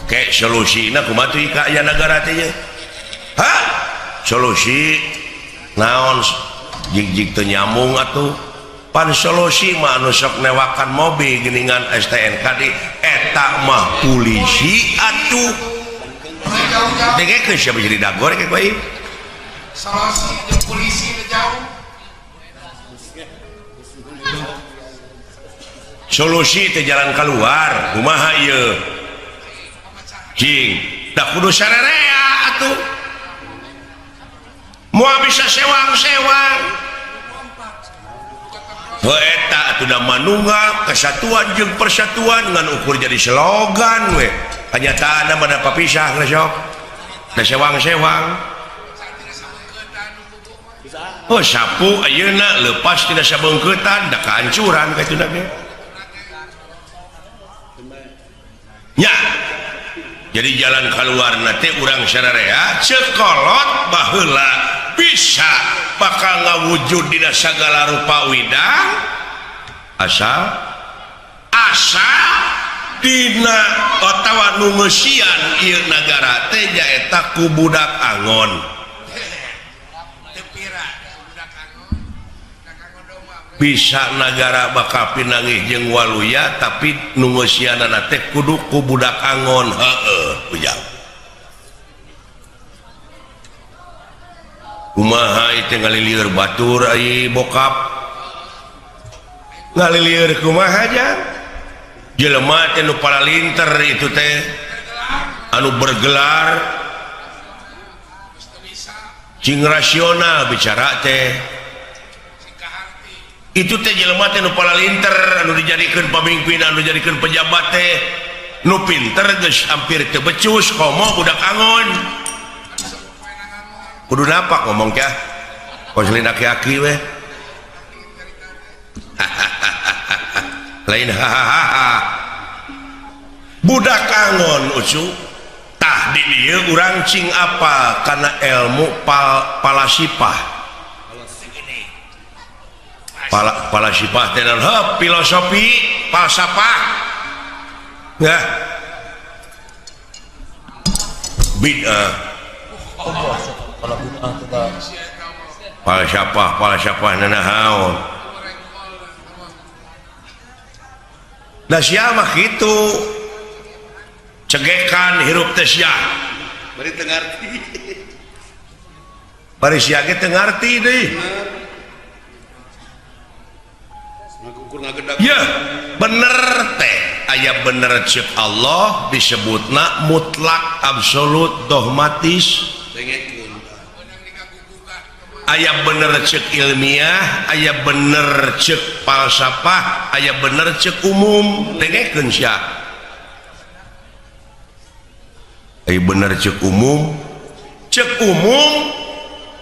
Ke solusina kumaha tuh ka aya nagara teh nya? Hah? Solusi naon jig-jig teu nyambung atuh. Pan solusi mah anu sok newakan mobil geuningan STNK di eta mah polisi atuh. Dengekeun siapa jadi dagor ke bae. Solusi jeung polisi teh jauh. Solusi teh jalan keluar kumaha ieu? Cing, da kudu sarerea atuh. Moal bisa sewang-sewang. Heuh eta atuh da manunggal kesatuan jeung persatuan ngan ukur jadi slogan we. Kanyataanna mah da papisah geus sok. Da sewang-sewang. Oh sapu ayeuna leupas tina sabeungkeutan da kahancuran kaituna ge. Nya. Jadi jalan keluar teh urang sararea cekolot baheula bisa bakal ngawujud dina sagala rupa widang asal asa dina otawa nu ngeusian ieu nagara teh nyaeta ku budak angon. Bisa nagara bakal pinanggih jeung waluya tapi nu ngeusianana teh kudu ku budak angon. Heueuh ujang kumaha ieu teh ngalilieur batur ai bokap ngalilieur kumaha jang jelema teh nu paralinter itu teh anu bergelar cing rasional bicara teh itu teh jelema teh nu paralinter anu dijadikeun pamimpin anu dijadikeun pejabat teh nu pinter geus hampir teu becus komo budak angon kudu napak ngomong kah konselin aki-aki weh lain hahaha budak angon ucu tah di dieu urang cing apa kana ilmu palasipah palasipah teh naon filosofi falsafah ya bid'ah falsafah falsafah nanaon da sia mah kitu cegekan hirup teh sia bari teu ngarti bari sia ge teu ngarti deui. Ya bener teh aya bener cek Allah disebutna mutlak absolut dogmatis aya bener cek ilmiah aya bener cek falsafah aya bener cek umum dengekeun sia aya bener cek umum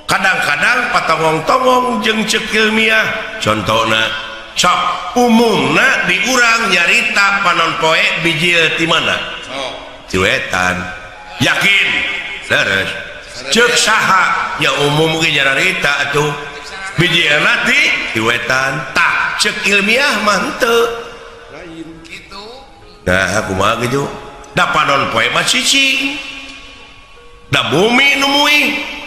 kadang-kadang patongong-tongong jeung cek ilmiah contohna sok umumna diurang nyarita panon poe bijil ti mana? Ti wetan. Yakin? Leres. Ceuk saha? Ya umum ge nyarita atuh. Bijilna ti wetan. Tah ceuk ilmiah mah henteu. Lain kitu. Nah, kumaha kitu? Da panon poe mah cicing. Da bumi nu muih.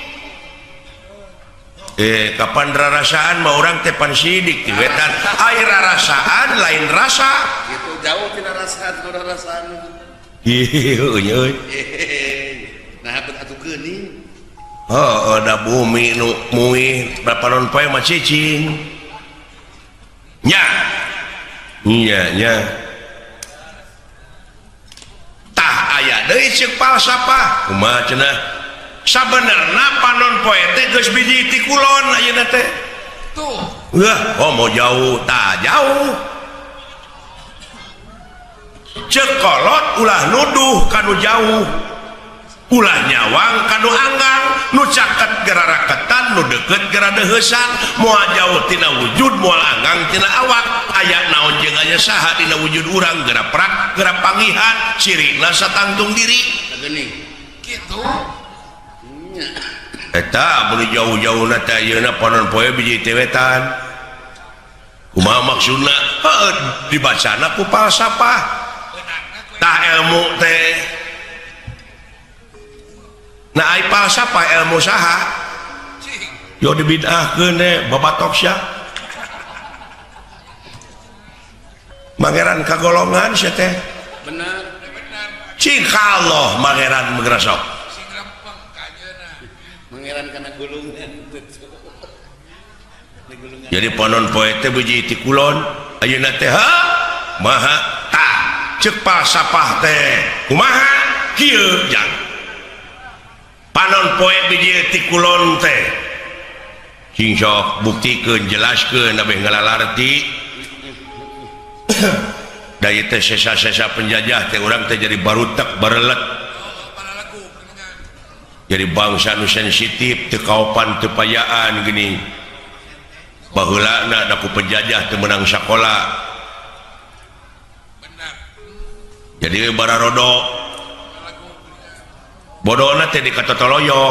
Kapan rarasaan mah urang teh pan sidik ti wetan. Ai rarasaan lain rasa. Gitu jauh tina rasa tina rarasaan. Ieu euy. Nah bet atuh geuning. Heuh da bumi nu muih panon poe mah cicing. Nya. Nya nya. Tah aya deui ceuk falsafah. Kumaha cenah? Sabenerna panon poe teh geus biji ti kulon ayeuna teh. Tuh. Wah, oh mau jauh, tah jauh. Ceuk kolot ulah nuduh kanu jauh. Ulah nyawang kanu anggang, nu caket geraraketan, nu deukeut geradeuheusan, moal jauh tina wujud, moal anggang tina awak. Aya naon jeung aya saha dina wujud urang geura prak, geura pangihan, cirina satangtung diri. Geuning. Kitu. Eta mun jauh-jauhna teh ayeuna panon poe biji teh wetan. Kumaha maksudna? Heuh dibacana ku falsafah. Tah ilmu teh. Nah ai falsafah ilmu saha? Yo dibid'ahkeun teh babatok sia. Mangeran kagolongan sia teh. Bener. Cing Allah mangeran meugrasok. Pangeran kana gulungan. Jadi panon poe teh biji ti kulon ayeuna teh ha maha tah ceuk falsafah teh kumaha kieu jang panon poe biji ti kulon teh cing sok buktikeun jelaskeun abeh ngalalarti Da ieu teh sesa-sesa penjajah teh urang teh jadi barutek barelet. Jadi bangsa nu sensitif teu kaopan teu payaan geuning. Baheulana da ku penjajah teu meunang sakola. Jadi bararodo bodona teh dikatotoloyo.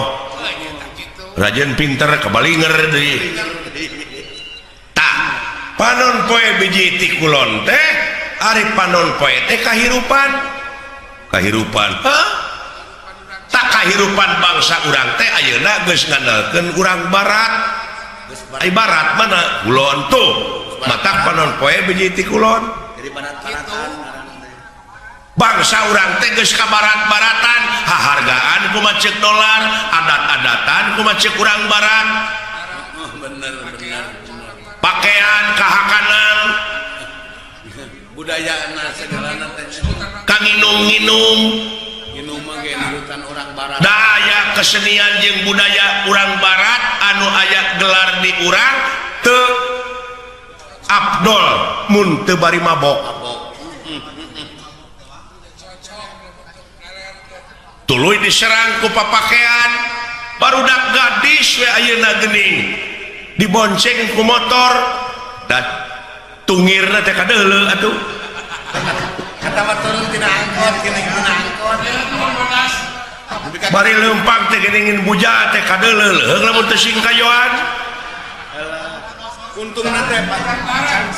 Rajin pinter kebalinger deui. Tah, panon poe biji ti kulon teh ari panon poe teh kahirupan. Kahirupan. Hah? Tak kahirupan bangsa urang teh ayeuna geus ngandalkeun urang barat. Ai barat mana? Kulon tuh. Matak panon poe biji ti kulon. Jadi barat-baratan. Bangsa urang teh geus ka barat-baratan, hahargaan kumaha ceuk dolar, adat-adatan kumaha ceuk urang barat. Oh, bener bener. Pakaian kahakanan, budayana segalana teh. Kanginum-nginum, nginum mah ge nurutan orang barat. Daya kesenian jeung budaya urang barat anu aya gelar di urang teu abdol mun teu bari mabok. Tuluy diserang ku papakean barudak gadis we ayeuna geuning dibonceng ku motor dan tungirna teh kadeuleu atuh. Kata mah turun tina angkot, geuning tina angkot. Bari leumpang teh geuning buja teh kadeuleu leuheung lamun teu singkayoan. Untungna teh Pak.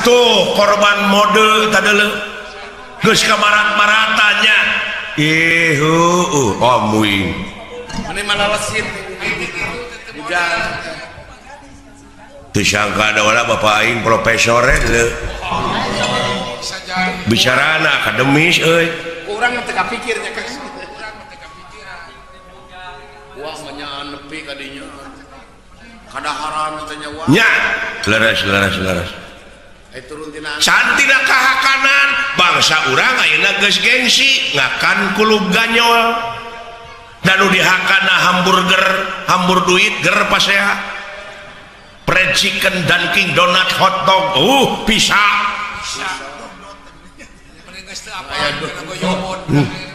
Tuh korban mode kadeuleu. Geus ka barat-baratanya. Ih, heueuh, amuing. Meni malah lesit. Hujan. Teu sangka da wala bapak aing profesor leuh. Bicarana akademis euy. Urang teu kapikir nya Kang. Wah, mah nepi ka dinya. Kadaharan teh nya wah. Nya, leres leres leres. Turun tina Cantina kahakanan bangsa urang ayeuna geus gengsi ngakan kulub ganyol. Dan nu dihakana hamburger, hambur duit ger pasea. Fried chicken, Dunkin Donut, hot dog, bisa.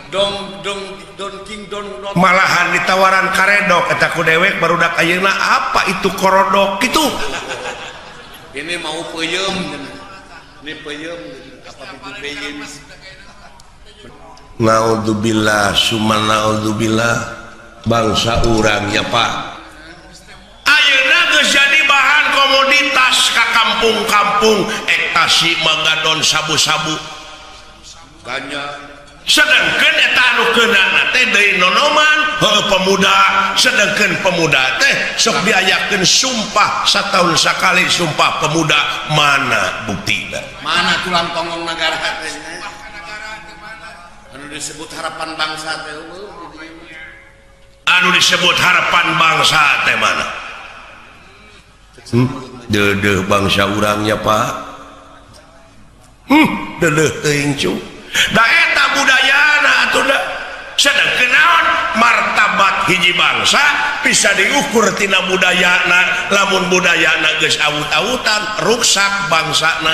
Dong dong don king don don. Malahan ditawaran karedok eta ku dewek barudak ayeuna apa itu korodok kitu. Ini mau peuyeum. Ini peuyeum apa itu peuyeum. Naudzubillah summa naudzubillah bangsa urang nya Pak. Ayeuna geus jadi bahan komoditas ka kampung-kampung ektasi magadon sabu-sabu. Ganja. Sedangkan eta anu keunana teh deui nonoman heueuh pemuda, sedangkan pemuda teh sok diayakeun sumpah satahun sakali sumpah pemuda, mana buktina? Mana tulang tonggong negara teh? Anu disebut harapan bangsa teh eueuh. Anu disebut harapan bangsa teh mana? Deudeuh bangsa urangnya Pak. Deudeuh teuing cu. Da eta budayana atuh da. Sedengkeun naon martabat hiji bangsa bisa diukur tina budayana. Lamun budayana geus awut-awutan ruksak bangsana.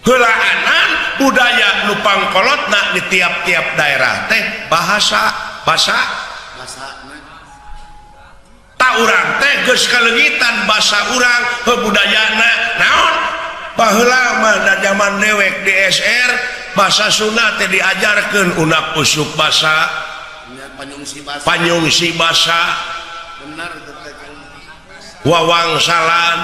Heulaanan budaya nu pangkolotna di tiap-tiap daerah teh bahasa, basa. Ta urang teh geus kaleungitan basa urang heuh budayana naon? Baheula mah da zaman dewek di SR bahasa Sunda teh diajarkeun unak usuk basa, panyungsi basa, wawangsalan.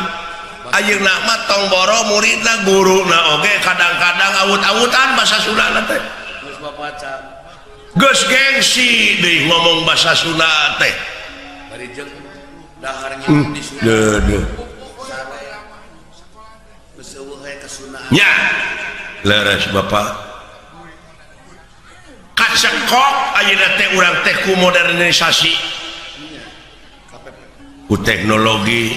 Ayeuna mah tong boro muridna guruna oge kadang-kadang awut-awutan bahasa Sunda teh. Geus gengsi deui ngomong bahasa Sunda teh. Deudeuh. Nya, leres Bapak. Kacekok ayeuna teh urang teh ku modernisasi. Ku teknologi.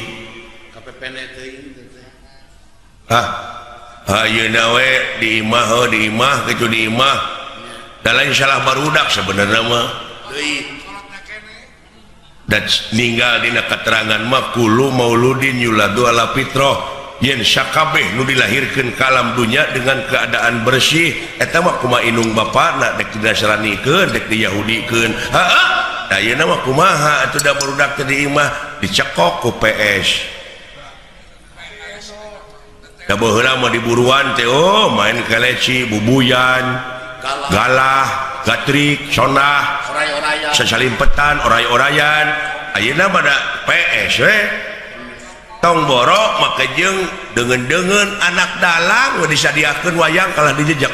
Hah, ayeuna we di imah heuh di imah kitu di imah. Da lain salah barudak sebenarnya mah. Da ninggal dina keterangan mah kullu mauludin yuladu ala fitrah. Yen sakabeh nu dilahirkeun ka alam dunya dengan keadaan bersih eta mah kumaha indung bapana dek dinasranikeun dek diyahudikeun. Heeh, da ayeuna mah kumaha atuh da barudak teh di imah dicekok ku PS. Da baheula mah diburuan teh oh main keleci, bubuyan, galah, gatrik, sonah, oray-orayan, sasalimpetan, oray-orayan. Ayeuna mah da PS we. Tong borok make jeung deungeun-deungeun anak dalang we disadiakeun wayang kalah dijejek.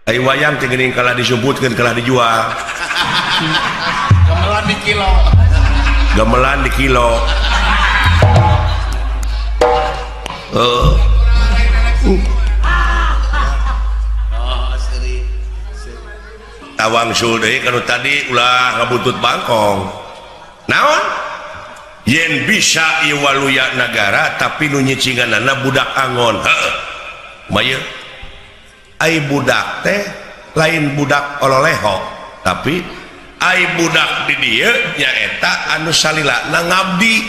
Ai wayang teh geuning kalah disumputkeun kalah dijual. Gamelan di kilo. Gamelan di kilo. Heeh. Tawang sul deui kanu tadi ulah ngabuntut bangkong. Naon? Yen bisa ieu waluya nagara tapi nu nyicinganana budak angon. Heeh. Kumaha? Ai budak teh lain budak ololeho, tapi ai budak di dieu nyaeta anu salilana ngabdi.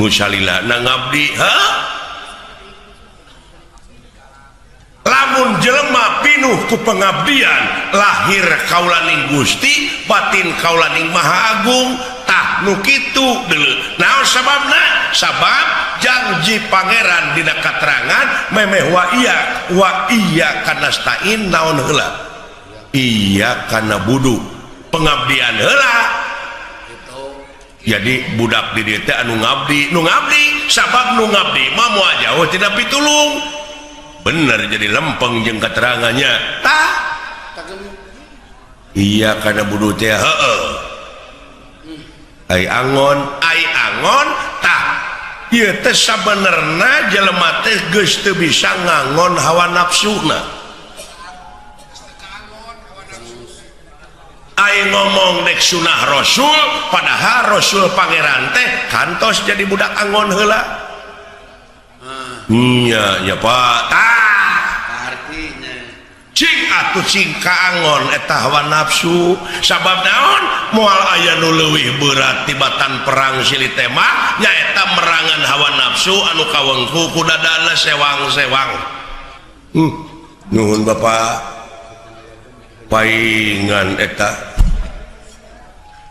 Nu salilana ngabdi, heuh. Lamun jelema pinuh ku pengabdian lahir kaulaning Gusti batin kaulaning Maha Agung tah nu kitu deuleu. Naon sababna? Sabab janji pangeran dina katerangan memeh wa iya kanastain naon heula? Iya kana budu pengabdian heula. Jadi budak di dieu teh anu ngabdi, nu ngabdi sabab nu ngabdi mah moal jauh tina pitulung. Bener jadi lempeng jeung keterangannya tah iya kana budu teh heueuh ai angon tah ieu teh sabenerna jelema teh geus teu bisa ngangon hawa nafsuna. Ai ngomong dek sunah rasul padahal rasul pangeran teh kantos jadi budak angon heula. Iya, ya Pak. Tah. Artinya cing atuh cing kaangon eta hawa nafsu. Sabab naon? Moal aya nu leuwih berat tibatan perang silih tema nyaeta merangan hawa nafsu anu kawengku ku dadana sewang-sewang. Nuhun Bapak. Paingan eta.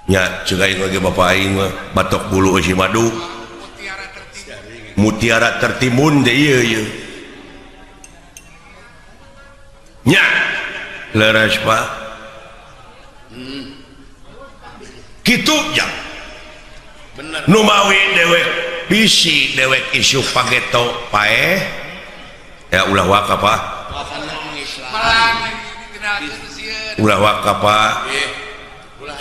Nya ceuk aing ge Bapak aing mah batok bulu eusi madu. Mutiara tertimbun deh ieu ieu. Nya leres Pak. Kitu jang. Bener. Nu mawi dewek bisi dewek isu pageto paeh. Ya ulah waka Pak. Ulah waka Pak.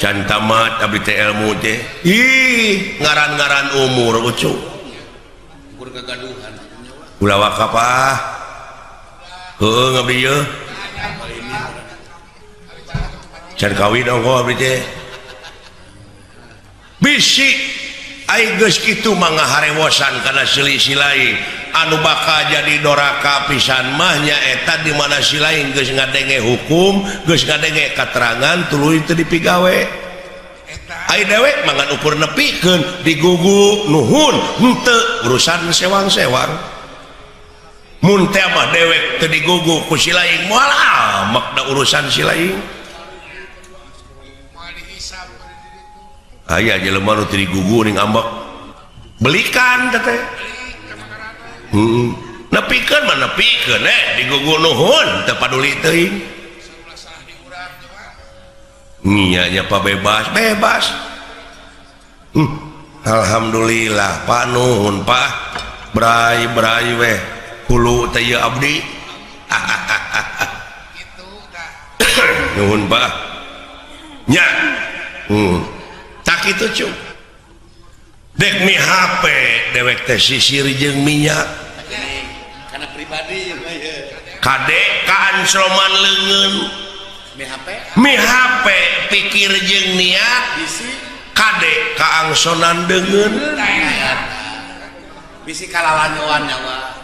Can tamat abdi teh ilmu teh. Ih, ngaran-ngaran umur ucu. Ulah waka Pak. Heueuh ngabdi ieu. Can kawin ongko abdi teh. Bisi ai geus kitu mah ngaharewosan kana selisih lain. Anu bakal jadi doraka pisan mah nyaeta di mana si lain geus ngadenge hukum, geus ngadenge katerangan tuluy teu dipigawe. Ai dewek mangan ukur nepikeun digugu nuhun henteu urusan sewang-sewang. Mun teh mah dewek teu digugu ku si lain moal amak da urusan si lain. Aya jelema nu teu digugu ning ambek. Belikan teh teh. Heeh. Nepikeun mah nepikeun digugu nuhun teu paduli teuing. Nya nya Pak bebas bebas. Alhamdulillah Pak nuhun Pak. Bray bray weh hulu teh ieu abdi. Nuhun Pak. Nya. Tak kitu cu. Dek mi HP dewek teh sisir jeung minyak. Kana pribadi Kade kaansloman leungeun. Mi HP pikir jeung niat bisi kade kaangsonan deungeun bisi kalalanyoan nyawa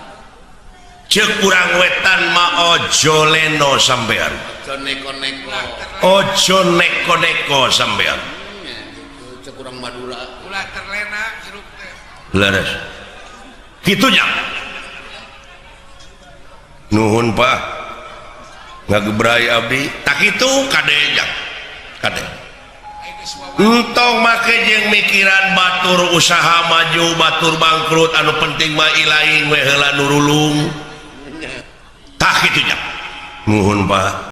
ceuk urang wetan mah ojo leno sampean ojo neko-neko ojo neko-neko sampean ceuk urang Madura ulah terlena hirup teh leres Kitu nya. Nuhun Pak, ngagebrai abdi. Tak itu kade jang, kade. Entong make jeung mikiran batur usaha maju, batur bangkrut, anu penting mah ilaing we heula nurulung. Tak kitu jang. Nuhun Pak.